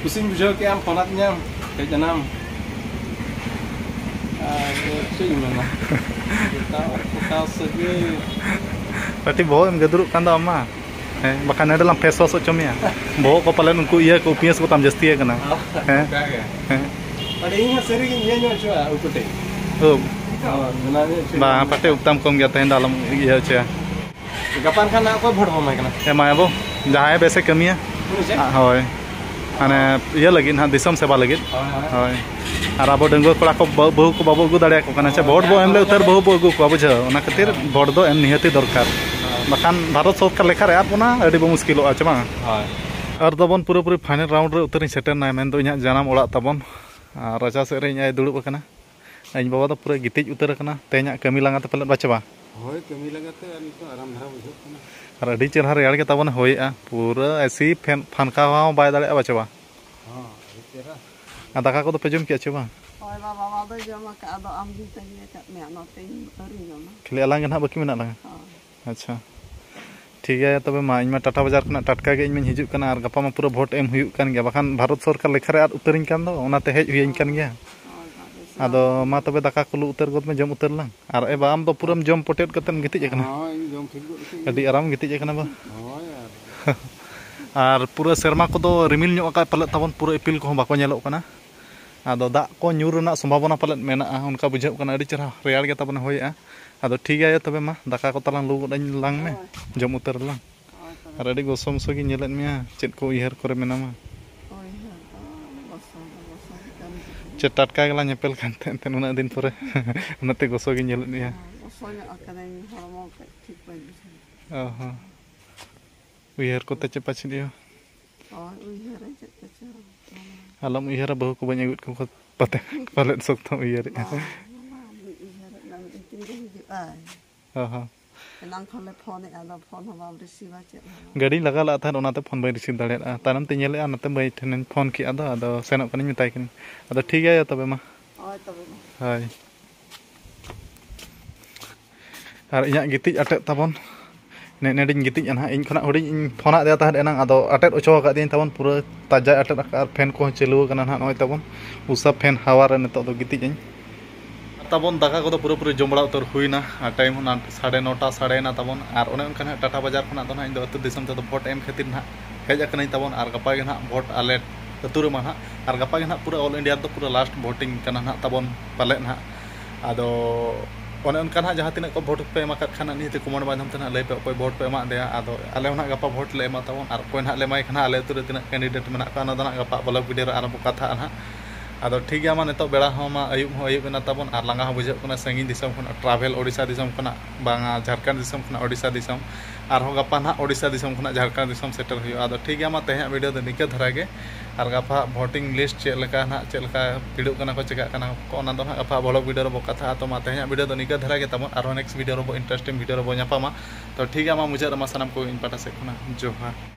ᱠᱩᱥᱤᱧ ᱵᱩᱡᱷᱟᱹᱣ ᱠᱮᱜᱼᱟ ᱟᱢ ᱯᱷᱳᱱ ᱟᱫᱤᱧᱟᱢ, ᱦᱮᱡ ᱮᱱᱟᱢ᱾ ᱟᱨ ᱪᱮᱫ ᱤᱧ ᱢᱮᱱᱟ? ᱮᱴᱟᱜ ᱚᱠᱟ ᱥᱟᱹᱜᱟᱹᱭ᱾ ᱠᱟᱹᱴᱤᱡ ᱵᱚᱦᱚᱜ ᱮᱢ ᱜᱟᱹᱫᱩᱨᱚᱜ ᱠᱟᱱ ᱫᱚ ᱟᱢ ᱢᱟ᱾ ᱦᱮᱸ, ᱵᱟᱠᱷᱟᱱ ᱱᱚᱰᱮ ᱞᱟᱝ ᱯᱷᱮᱥ ᱣᱟᱥ ᱦᱚᱪᱚ ᱢᱮᱭᱟ᱾ ᱵᱚᱦᱚᱜ ᱠᱚ ᱯᱟᱞᱮᱱ ᱩᱱᱠᱩ ᱤᱭᱟᱹ ᱠᱚ, ᱩᱯᱤᱭᱟᱹᱥ ᱠᱚ ᱛᱟᱢ ᱡᱟᱹᱥᱛᱤ ᱟᱠᱟᱱᱟ᱾ ᱦᱮᱸ᱾ ᱚᱱᱠᱟ ᱜᱮ᱾ ᱦᱮᱸ᱾ ᱟᱹᱰᱤ ᱤᱧ ᱦᱚᱸ ᱥᱟᱹᱨᱤ ᱜᱤᱧ ᱤᱭᱟᱹ ᱧᱚᱜ ᱦᱚᱪᱚᱜᱼᱟ, ᱩᱯᱟᱹᱴᱤ᱾ ᱩᱯ᱾ ᱦᱳᱭ, ᱵᱮᱱᱟᱣ ᱧᱚᱜ ᱦᱚᱪᱚᱭᱟ᱾ ᱵᱟᱝ, ᱯᱟᱴᱮ ᱩᱯᱛᱟᱢ ᱠᱚᱢ ᱜᱮᱭᱟ, ᱛᱮᱦᱮᱧ ᱫᱚ ᱟᱞᱚᱢ ᱤᱭᱟᱹ ᱦᱚᱪᱚᱭᱟ᱾ ᱜᱟᱯᱟ ᱠᱷᱟᱱ ᱦᱟᱸᱜ ᱚᱠᱚᱭ ᱵᱷᱳᱴ ᱵᱚᱱ ᱮᱢᱟᱭ ᱠᱟᱱᱟ? ᱮᱢᱟᱭᱟᱵᱚ, ᱡᱟᱦᱟᱸᱭ ᱵᱮᱥᱮ ᱠᱟᱹᱢᱤᱭᱟ᱾ ᱩᱱᱤ ᱪᱮᱫ? ᱦᱳᱭ, ᱢᱟᱱᱮ ᱤᱭᱟᱹ ᱞᱟᱹᱜᱤᱫ ᱦᱟᱸᱜ, ᱫᱤᱥᱚᱢ ᱥᱮᱵᱟ ᱞᱟᱹᱜᱤᱫ᱾ ᱦᱳᱭ, ᱦᱳᱭ᱾ ᱦᱳᱭ, ᱟᱨ ᱟᱵᱚ ᱰᱟᱺᱜᱩᱣᱟᱹ ᱠᱚᱲᱟ ᱠᱚ ᱵᱟᱹ-, ᱵᱟᱹᱦᱩ ᱠᱚ ᱵᱟᱵᱚ ᱟᱹᱜᱩ ᱫᱟᱲᱮᱭᱟᱠᱚ ᱠᱟᱱᱟ, ᱪᱮ ᱦᱳᱭ, ᱵᱷᱳᱴ ᱵᱚ ᱮᱢ ᱞᱮ ᱩᱛᱟᱹᱨ ᱵᱟᱹᱦᱩ ᱵᱚ ᱟᱹᱜᱩ ᱠᱚᱣᱟ, ᱵᱩᱡᱷᱟᱹᱣ? ᱚᱱᱟ ᱠᱷᱟᱹᱛᱤᱨ ᱦᱳᱭ᱾ ᱵᱷᱳᱴ ᱫᱚ ᱮᱢ ᱱᱤᱦᱟᱹᱛᱤ ᱫᱚᱨᱠᱟᱨ᱾ ᱦᱳᱭ᱾ ᱵᱟᱠᱷᱟᱱ ᱵᱷᱟᱨᱚᱛ ᱥᱚᱨᱠᱟᱨ ᱞᱮᱠᱷᱟ ᱨᱮ ᱟᱫ ᱵᱚᱱᱟ, ᱟᱹᱰᱤ ᱵᱚ ᱢᱩᱥᱠᱤᱞᱚᱜᱼᱟ, ᱪᱮ ᱵᱟᱝ? ᱦᱳᱭ᱾ ᱟᱨ ᱫᱚᱵᱚᱱ ᱯᱩᱨᱟᱹᱯᱩᱨᱤ ᱯᱷᱟᱭᱱᱮᱞ ᱨᱟᱣᱩᱱᱰ ᱨᱮ ᱩᱛᱟᱹᱨᱤᱧ ᱥᱮᱴᱮᱨ ᱮᱱᱟ, ᱢᱮᱱᱫᱚ ᱤᱧᱟᱹᱜ ᱡᱟᱱᱟᱢ ᱚᱲᱟᱜ ᱛᱟᱵᱚᱱ᱾ ᱟᱨ ᱨᱟᱪᱟ ᱥᱮᱫ ᱨᱮ ᱤᱧ ᱟᱭ ᱫᱩᱲᱩᱵ ᱟᱠᱟᱱᱟ᱾ ᱤᱧ ᱵᱟᱵᱟ ᱫᱚ ᱯᱩᱨᱟᱹ ᱜᱤᱛᱤᱡ ᱩᱛᱟᱹᱨ ᱟᱠᱟᱱᱟ, ᱛᱮᱦᱮᱧᱟᱜ ᱠᱟᱹᱢᱤ ᱞᱟᱸᱜᱟ ᱛᱮ ᱯᱟᱞᱮᱫ, ᱵᱟᱪᱮ ᱵᱟ? ᱦᱳᱭ, ᱠᱟᱹᱢᱤ ᱞᱟᱸᱜᱟ ᱛᱮ ᱟᱨ ᱱᱤᱛᱚᱜ ᱟᱨᱟᱢ ᱫᱷᱟᱨᱟ ᱵᱩᱡᱷᱟᱹᱜ ᱠᱟᱱᱟ᱾ ᱟᱨ ᱟᱹᱰᱤ ᱪᱮᱦᱨᱟ ᱨᱮᱭᱟᱲ ᱜᱮ ᱛᱟᱵᱚᱱ ᱦᱚᱭᱮᱜᱼᱟ, ᱯᱩᱨᱟᱹ ᱮᱥᱤ ᱯᱷᱮᱱ, ᱯᱷᱟᱱᱠᱟ ᱦᱟᱣᱟ ᱦᱚᱸ ᱵᱟᱭ ᱫᱟᱲᱮᱭᱟᱜᱼᱟ, ᱵᱟᱪᱮ ᱵᱟ? ᱦᱚᱸ, ᱟᱹᱰᱤ ᱪᱮᱦᱨᱟ᱾ ᱟᱨ ᱫᱟᱠᱟ ᱠᱚᱫᱚ ᱯᱮ ᱡᱚᱢ ᱠᱮᱜᱼᱟ ᱪᱮ ᱵᱟᱝ? ᱦᱳᱭ, ᱵᱟᱵᱟ ᱢᱟ ᱫᱚᱭ ᱡᱚᱢ ᱟᱠᱟᱫ, ᱟᱫᱚ ᱟᱢ ᱜᱤᱧ ᱛᱟᱺᱜᱤ ᱟᱠᱟᱫ ᱢᱮᱭᱟ, ᱚᱱᱟᱛᱮ ᱤᱧ ᱟᱹᱣᱨᱤᱧ ᱡᱚᱢᱟ᱾ ᱠᱷᱟᱹᱞᱤ ᱟᱞᱟᱝ ᱜᱮ ᱱᱟᱦᱟᱜ ᱵᱟᱹᱠᱤ ᱢᱮᱱᱟᱜ ᱞᱟᱝᱟ᱾ ᱦᱳᱭ᱾ ᱟᱪᱪᱷᱟ, ᱴᱷᱤᱠ ᱜᱮᱭᱟ ᱛᱚᱵᱮ ᱢᱟ, ᱤᱧ ᱢᱟ ᱴᱟᱴᱟ ᱵᱟᱡᱟᱨ ᱠᱷᱚᱱᱟᱜ ᱴᱟᱴᱠᱟ ᱜᱮ ᱤᱧ ᱢᱟᱧ ᱦᱤᱡᱩᱜ ᱠᱟᱱᱟ, ᱟᱨ ᱜᱟᱯᱟ ᱢᱟ ᱯᱩᱨᱟᱹ ᱵᱷᱳᱴ ᱮᱢ ᱦᱩᱭᱩᱜ ᱠᱟᱱ ᱜᱮᱭᱟ, ᱵᱟᱠᱷᱟᱱ ᱵᱷᱟᱨᱚᱛ ᱥᱚᱨᱠᱟᱨ ᱞᱮᱠᱷᱟ ᱨᱮ ᱟᱫ ᱩᱛᱟᱹᱨᱤᱧ ᱠᱟᱱ ᱫᱚ, ᱚᱱᱟᱛᱮ ᱦᱮᱡ ᱦᱩᱭᱟᱹᱧ ᱠᱟᱱ ᱜᱮᱭᱟ᱾ ᱦᱳᱭ, ᱦᱳᱭ, ᱵᱮᱥ ᱟᱫᱚ ᱵᱟᱲᱟ ᱢᱟ ᱜᱮ᱾ ᱛᱚᱵᱮ ᱫᱟᱠᱟ ᱠᱚ ᱞᱩ ᱩᱛᱟᱹᱨ ᱜᱚᱫ ᱢᱮ, ᱡᱚᱢ ᱩᱛᱟᱹᱨ ᱞᱟᱝ᱾ ᱟᱨ ᱮ ᱵᱟ, ᱟᱢ ᱫᱚ ᱯᱩᱨᱟᱹᱢ ᱡᱚᱢ ᱯᱚᱴᱮᱫ ᱠᱟᱛᱮᱢ ᱜᱤᱛᱤᱡ ᱟᱠᱟᱱᱟ? ᱦᱳᱭ, ᱤᱧ ᱡᱚᱢ ᱴᱷᱤᱠ ᱜᱚᱫ ᱠᱟᱛᱮ ᱟᱹᱰᱤ ᱜᱮ᱾ ᱟᱨᱟᱢ ᱜᱤᱛᱤᱡ ᱟᱠᱟᱱᱟ ᱵᱟ᱾ ᱦᱳᱭ, ᱟᱨ ᱟᱨ ᱯᱩᱨᱟᱹ ᱥᱮᱨᱢᱟ ᱠᱚᱫᱚ ᱨᱤᱢᱤᱞ ᱧᱚᱜ ᱟᱠᱟᱫ ᱯᱟᱞᱮᱫ ᱛᱟᱵᱚᱱ, ᱯᱩᱨᱟᱹ ᱤᱯᱤᱞ ᱠᱚᱦᱚᱸ ᱵᱟᱠᱚ ᱧᱮᱞᱚᱜ ᱠᱟᱱᱟ᱾ ᱟᱫᱚ ᱫᱟᱜ ᱠᱚ ᱧᱩᱨ ᱨᱮᱱᱟᱜ ᱥᱚᱢᱵᱷᱟᱵᱚᱱᱟ ᱯᱟᱞᱮᱫ ᱢᱮᱱᱟᱜᱼᱟ, ᱚᱱᱠᱟ ᱵᱩᱡᱷᱟᱹᱜ ᱠᱟᱱᱟ᱾ ᱟᱹᱰᱤ ᱪᱮᱦᱨᱟ ᱨᱮᱭᱟᱲ ᱜᱮ ᱛᱟᱵᱚᱱᱮ ᱦᱚᱭᱮᱜᱼᱟ᱾ ᱟᱫᱚ ᱴᱷᱤᱠ ᱜᱮᱭᱟ ᱛᱚᱵᱮ ᱢᱟ, ᱫᱟᱠᱟ ᱠᱚ ᱛᱟᱞᱟᱝ ᱞᱩ ᱜᱚᱫ ᱟᱹᱧ ᱞᱟᱝ ᱢᱮ, ᱦᱳᱭ᱾ ᱡᱚᱢ ᱩᱛᱟᱹᱨ ᱟᱞᱟᱝ᱾ ᱦᱳᱭ ᱛᱚᱵᱮ᱾ ᱟᱨ ᱟᱹᱰᱤ ᱜᱚᱥᱚ ᱢᱚᱥᱚ ᱜᱤᱧ ᱧᱮᱞᱮᱫ ᱢᱮᱭᱟ, ᱪᱮᱫ ᱠᱚ ᱩᱭᱦᱟᱹᱨ ᱠᱚᱨᱮ ᱢᱮᱱᱟᱢᱟ? ᱩᱭᱦᱟᱹᱨ ᱫᱚ ᱜᱚᱥᱚ ᱫᱚ ᱜᱚᱥᱚ ᱜᱮ ᱠᱟᱹᱢᱤ ᱠᱟᱛᱮ᱾ ᱪᱮᱫ ᱴᱟᱴᱠᱟ ᱜᱮᱞᱟᱝ ᱧᱮᱯᱮᱞ ᱠᱟᱱ ᱛᱟᱦᱮᱸᱫ, ᱛᱟᱦᱮᱸᱫ ᱩᱱᱟᱹᱜ ᱫᱤᱱ ᱯᱚᱨᱮ᱾ ᱚᱱᱟᱛᱮ ᱜᱚᱥᱚ ᱜᱤᱧ ᱧᱮᱞᱮᱫ ᱢᱮᱭᱟ᱾ ᱦᱮᱸ, ᱜᱚᱥᱚ ᱧᱚᱜ ᱟᱠᱟᱱᱟᱹᱧ, ᱦᱚᱲᱢᱚ ᱠᱟᱹᱡ ᱴᱷᱤᱠ ᱵᱟᱹᱧ ᱵᱩᱡᱷᱟᱹᱣ᱾ ᱚ ᱦᱚᱸ᱾ ᱩᱭᱦᱟᱹᱨ ᱠᱚᱛᱮ ᱪᱮ ᱯᱟᱪᱷᱮᱫ ᱤᱭᱟᱹ᱾ ᱦᱳᱭ, ᱩᱭᱦᱟᱹᱨᱟᱹᱧ ᱪᱮᱫ ᱠᱚᱪᱚ᱾ ᱟᱞᱚᱢ ᱩᱭᱦᱟᱹᱨᱟ, ᱵᱟᱹᱦᱩ ᱠᱚ ᱵᱟᱹᱧ ᱟᱹᱜᱩᱭᱮᱫ ᱠᱚᱣᱟ ᱯᱟᱛᱮ, ᱯᱟᱞᱮᱫ ᱥᱚᱠᱛᱚᱢ ᱩᱭᱦᱟᱹᱨᱮᱫᱼᱟ᱾ ᱵᱟᱝ, ᱵᱟᱝ, ᱵᱟᱹᱧ ᱩᱭᱦᱟᱹᱨᱮᱫ ᱠᱟᱱ, ᱩᱱᱠᱤᱱ ᱜᱮ ᱦᱤᱡᱩᱜ ᱟᱭ᱾ ᱚ ᱦᱚᱸ᱾ ᱮᱱᱟᱝ ᱠᱷᱚᱱ ᱞᱮ ᱯᱷᱳᱱᱮᱫᱼᱟ, ᱟᱫᱚ ᱯᱷᱳᱱ ᱦᱚᱸ ᱵᱟᱢ ᱨᱤᱥᱤᱵᱷᱟ, ᱪᱮᱫ ᱦᱚᱸ ᱵᱟᱝ᱾ ᱜᱟᱹᱰᱤᱧ ᱞᱟᱜᱟ ᱞᱟᱜ ᱛᱟᱦᱮᱸᱫ, ᱚᱱᱟᱛᱮ ᱯᱷᱳᱱ ᱵᱟᱹᱧ ᱨᱤᱥᱤᱵᱷ ᱫᱟᱲᱮᱭᱟᱫᱼᱟ᱾ ᱛᱟᱭᱱᱚᱢ ᱛᱮᱧ ᱧᱮᱞᱮᱫᱼᱟ, ᱱᱚᱛᱮ ᱢᱟᱹᱭ ᱴᱷᱮᱱᱤᱧ ᱯᱷᱳᱱ ᱠᱮᱫᱼᱟ, ᱟᱫᱚ, ᱟᱫᱚ ᱥᱮᱱᱚᱜ ᱠᱟᱹᱱᱟᱹᱧ, ᱢᱮᱛᱟᱭ ᱠᱟᱹᱱᱟᱹᱧ᱾ ᱟᱫᱚ ᱴᱷᱤᱠ ᱜᱮᱭᱟ ᱛᱚᱵᱮ ᱢᱟ᱾ ᱦᱳᱭ, ᱛᱚᱵᱮ ᱢᱟ᱾ ᱦᱳᱭ᱾ ᱟᱨ ᱤᱧᱟᱹᱜ ᱜᱤᱛᱤᱡ ᱟᱴᱮᱫ ᱛᱟᱵᱚᱱ᱾ ᱱᱮ-, ᱱᱮᱰᱤᱧ ᱜᱤᱛᱤᱡᱼᱟ ᱱᱟᱦᱟᱜ᱾ ᱤᱧ ᱠᱷᱚᱱᱟᱜ ᱦᱩᱰᱤᱧ ᱤᱧ ᱯᱷᱳᱱᱟᱜ ᱫᱮᱭᱟ ᱛᱟᱦᱮᱸᱫ ᱮᱱᱟᱝ, ᱟᱫᱚ ᱟᱴᱮᱫ ᱦᱚᱪᱚ ᱟᱠᱟᱫᱤᱧ ᱛᱟᱵᱚᱱ, ᱯᱩᱨᱟᱹ ᱛᱟᱡᱟᱭ ᱟᱴᱮᱫ ᱟᱠᱟᱫᱼᱟ᱾ ᱟᱨ ᱯᱷᱮᱱ ᱠᱚᱦᱚᱸ ᱪᱟᱹᱞᱩ ᱟᱠᱟᱱᱟ ᱱᱟᱦᱟᱜ᱾ ᱱᱚᱜᱼᱚᱭ ᱛᱟᱵᱚᱱ ᱩᱥᱟ ᱯᱷᱮᱱ ᱦᱟᱣᱟ ᱨᱮ ᱱᱤᱛᱚᱜ ᱫᱚ ᱜᱤᱛᱤᱡ ᱟᱹᱧ᱾ ᱛᱟᱵᱚᱱ ᱫᱟᱠᱟ ᱠᱚᱫᱚ ᱯᱩᱨᱟᱹᱯᱩᱨᱤ ᱡᱚᱢ ᱵᱟᱲᱟ ᱩᱛᱟᱹᱨ ᱦᱩᱭᱱᱟ᱾ ᱟᱨ ᱴᱟᱭᱤᱢ ᱦᱚᱸ ᱱᱟᱜ ᱥᱟᱲᱮ ᱱᱚᱴᱟ ᱥᱟᱲᱮᱭᱮᱱᱟ ᱛᱟᱵᱚᱱ᱾ ᱟᱨ ᱚᱱᱮ ᱚᱱᱠᱟ ᱱᱟᱦᱟᱜ ᱴᱟᱴᱟ ᱵᱟᱡᱟᱨ ᱠᱷᱚᱱᱟᱜ ᱫᱚ ᱱᱟᱦᱟᱜ ᱤᱧ ᱫᱚ ᱟᱹᱛᱩ ᱫᱤᱥᱚᱢ ᱛᱮᱫᱚ ᱵᱷᱳᱴ ᱮᱢ ᱠᱷᱟᱹᱛᱤᱨ ᱱᱟᱦᱟᱜ ᱦᱮᱡ ᱟᱠᱟᱱᱟᱹᱧ ᱛᱟᱵᱚᱱ᱾ ᱟᱨ ᱜᱟᱯᱟ ᱜᱮ ᱱᱟᱦᱟᱜ ᱵᱷᱳᱴ ᱟᱞᱮ ᱟᱹᱛᱩ ᱨᱮᱢᱟ ᱱᱟᱦᱟᱜ᱾ ᱟᱨ ᱜᱟᱯᱟ ᱜᱮ ᱱᱟᱦᱟᱜ ᱯᱩᱨᱟᱹ all India ᱨᱮᱫᱚ ᱯᱩᱨᱟᱹ last voting ᱠᱟᱱᱟ ᱱᱟᱦᱟᱜ ᱛᱟᱵᱚᱱ ᱯᱟᱞᱮᱫ ᱱᱟᱦᱟᱜ᱾ ᱟᱫᱚ ᱚᱱᱮ ᱚᱱᱠᱟ ᱱᱟᱦᱟᱜ ᱡᱟᱦᱟᱸ ᱛᱤᱱᱟᱹᱜ ᱠᱚ ᱵᱷᱳᱴ ᱯᱮ ᱮᱢ ᱟᱠᱟᱫ ᱠᱷᱟᱱ, ᱱᱤᱦᱟᱹᱛ comment ᱢᱟᱫᱽᱫᱷᱚᱢ ᱛᱮ ᱱᱟᱦᱟᱜ ᱞᱟᱹᱭ ᱯᱮ, ᱚᱠᱚᱭ ᱵᱷᱳᱴ ᱯᱮ ᱮᱢᱟᱜ ᱫᱮᱭᱟ᱾ ᱟᱫᱚ ᱟᱞᱮ ᱦᱚᱸ ᱱᱟᱦᱟᱜ ᱜᱟᱯᱟ ᱵᱷᱳᱴ ᱞᱮ ᱮᱢᱟ ᱛᱟᱵᱚᱱ᱾ ᱟᱨ ᱚᱠᱚᱭ ᱱᱟᱦᱟᱜ ᱞᱮ ᱮᱢᱟᱭ ᱠᱟᱱᱟ, ᱟᱞᱮ ᱟᱹᱛᱩ ᱨᱮ ᱛᱤᱱᱟᱹᱜ candidate ᱢᱮᱱᱟᱜ ᱠᱚᱣᱟ, ᱚᱱᱟ ᱫᱚ ᱱᱟᱦᱟᱜ ᱜᱟᱯᱟ vlog video ᱨᱮ ᱟᱨᱦᱚᱸ ᱵᱚ ᱠᱟᱛᱷᱟᱜᱼᱟ ᱱᱟᱦᱟᱜ᱾ ᱟᱫᱚ ᱴᱷᱤᱠ ᱜᱮᱭᱟ, ᱢᱟ ᱱᱤᱛᱚᱜ ᱵᱮᱲᱟ ᱦᱚᱸ ᱢᱟ ᱟᱹᱭᱩᱵ ᱦᱚᱸ ᱟᱹᱭᱩᱵ ᱮᱱᱟ ᱛᱟᱵᱚᱱ, ᱟᱨ ᱞᱟᱸᱜᱟ ᱦᱚᱸ ᱵᱩᱡᱷᱟᱹᱜ ᱠᱟᱱᱟ᱾ ᱥᱟᱺᱜᱤᱧ ᱫᱤᱥᱚᱢ ᱠᱷᱚᱱᱟᱜ travel, ᱳᱰᱤᱥᱟ ᱫᱤᱥᱚᱢ ᱠᱷᱚᱱᱟᱜ ᱵᱟᱝᱟ, ᱡᱷᱟᱲᱠᱷᱚᱸᱰ ᱫᱤᱥᱚᱢ ᱠᱷᱚᱱᱟᱜ ᱳᱰᱤᱥᱟ ᱫᱤᱥᱚᱢ, ᱟᱨᱦᱚᱸ ᱜᱟᱯᱟ ᱱᱟᱦᱟᱜ ᱳᱰᱤᱥᱟ ᱫᱤᱥᱚᱢ ᱠᱷᱚᱱᱟᱜ ᱡᱷᱟᱲᱠᱷᱚᱸᱰ ᱫᱤᱥᱚᱢ ᱥᱮᱴᱮᱨ ᱦᱩᱭᱩᱜᱼᱟ᱾ ᱟᱫᱚ ᱴᱷᱤᱠ ᱜᱮᱭᱟ, ᱢᱟ ᱛᱮᱦᱮᱧᱟᱜ video ᱫᱚ ᱱᱤᱝᱠᱟᱹ ᱫᱷᱟᱨᱟ ᱜᱮ᱾ ᱟᱨ ᱜᱟᱯᱟ voting list ᱪᱮᱫ ᱞᱮᱠᱟ ᱱᱟᱦᱟᱜ, ᱪᱮᱫ ᱞᱮᱠᱟ ᱵᱷᱤᱲᱚᱜ ᱠᱟᱱᱟ ᱠᱚ, ᱪᱮᱠᱟᱜ ᱠᱟᱱᱟ ᱠᱚ, ᱚᱱᱟ ᱫᱚ ᱱᱟᱦᱟᱜ ᱜᱟᱯᱟ vlog video ᱨᱮᱵᱚ ᱠᱟᱛᱷᱟᱜᱼᱟ᱾ ᱛᱚ ᱢᱟ ᱛᱮᱦᱮᱧᱟᱜ video ᱫᱚ ᱱᱤᱝᱠᱟᱹ ᱫᱷᱟᱨᱟ ᱜᱮ ᱛᱟᱵᱚᱱ, ᱟᱨᱦᱚᱸ next video ᱨᱮᱵᱚ interesting video ᱨᱮᱵᱚ ᱧᱟᱯᱟᱢᱟ᱾ ᱛᱚ ᱴᱷᱤᱠ ᱜᱮᱭᱟ, ᱢᱟ ᱢᱩᱪᱟᱹᱫ ᱨᱮᱢᱟ ᱥᱟᱱᱟᱢ ᱠᱚ ᱤᱧ ᱯᱟᱦᱴᱟ ᱥᱮᱫ ᱠᱷᱚᱱᱟᱜ ᱡᱚᱦᱟᱨ᱾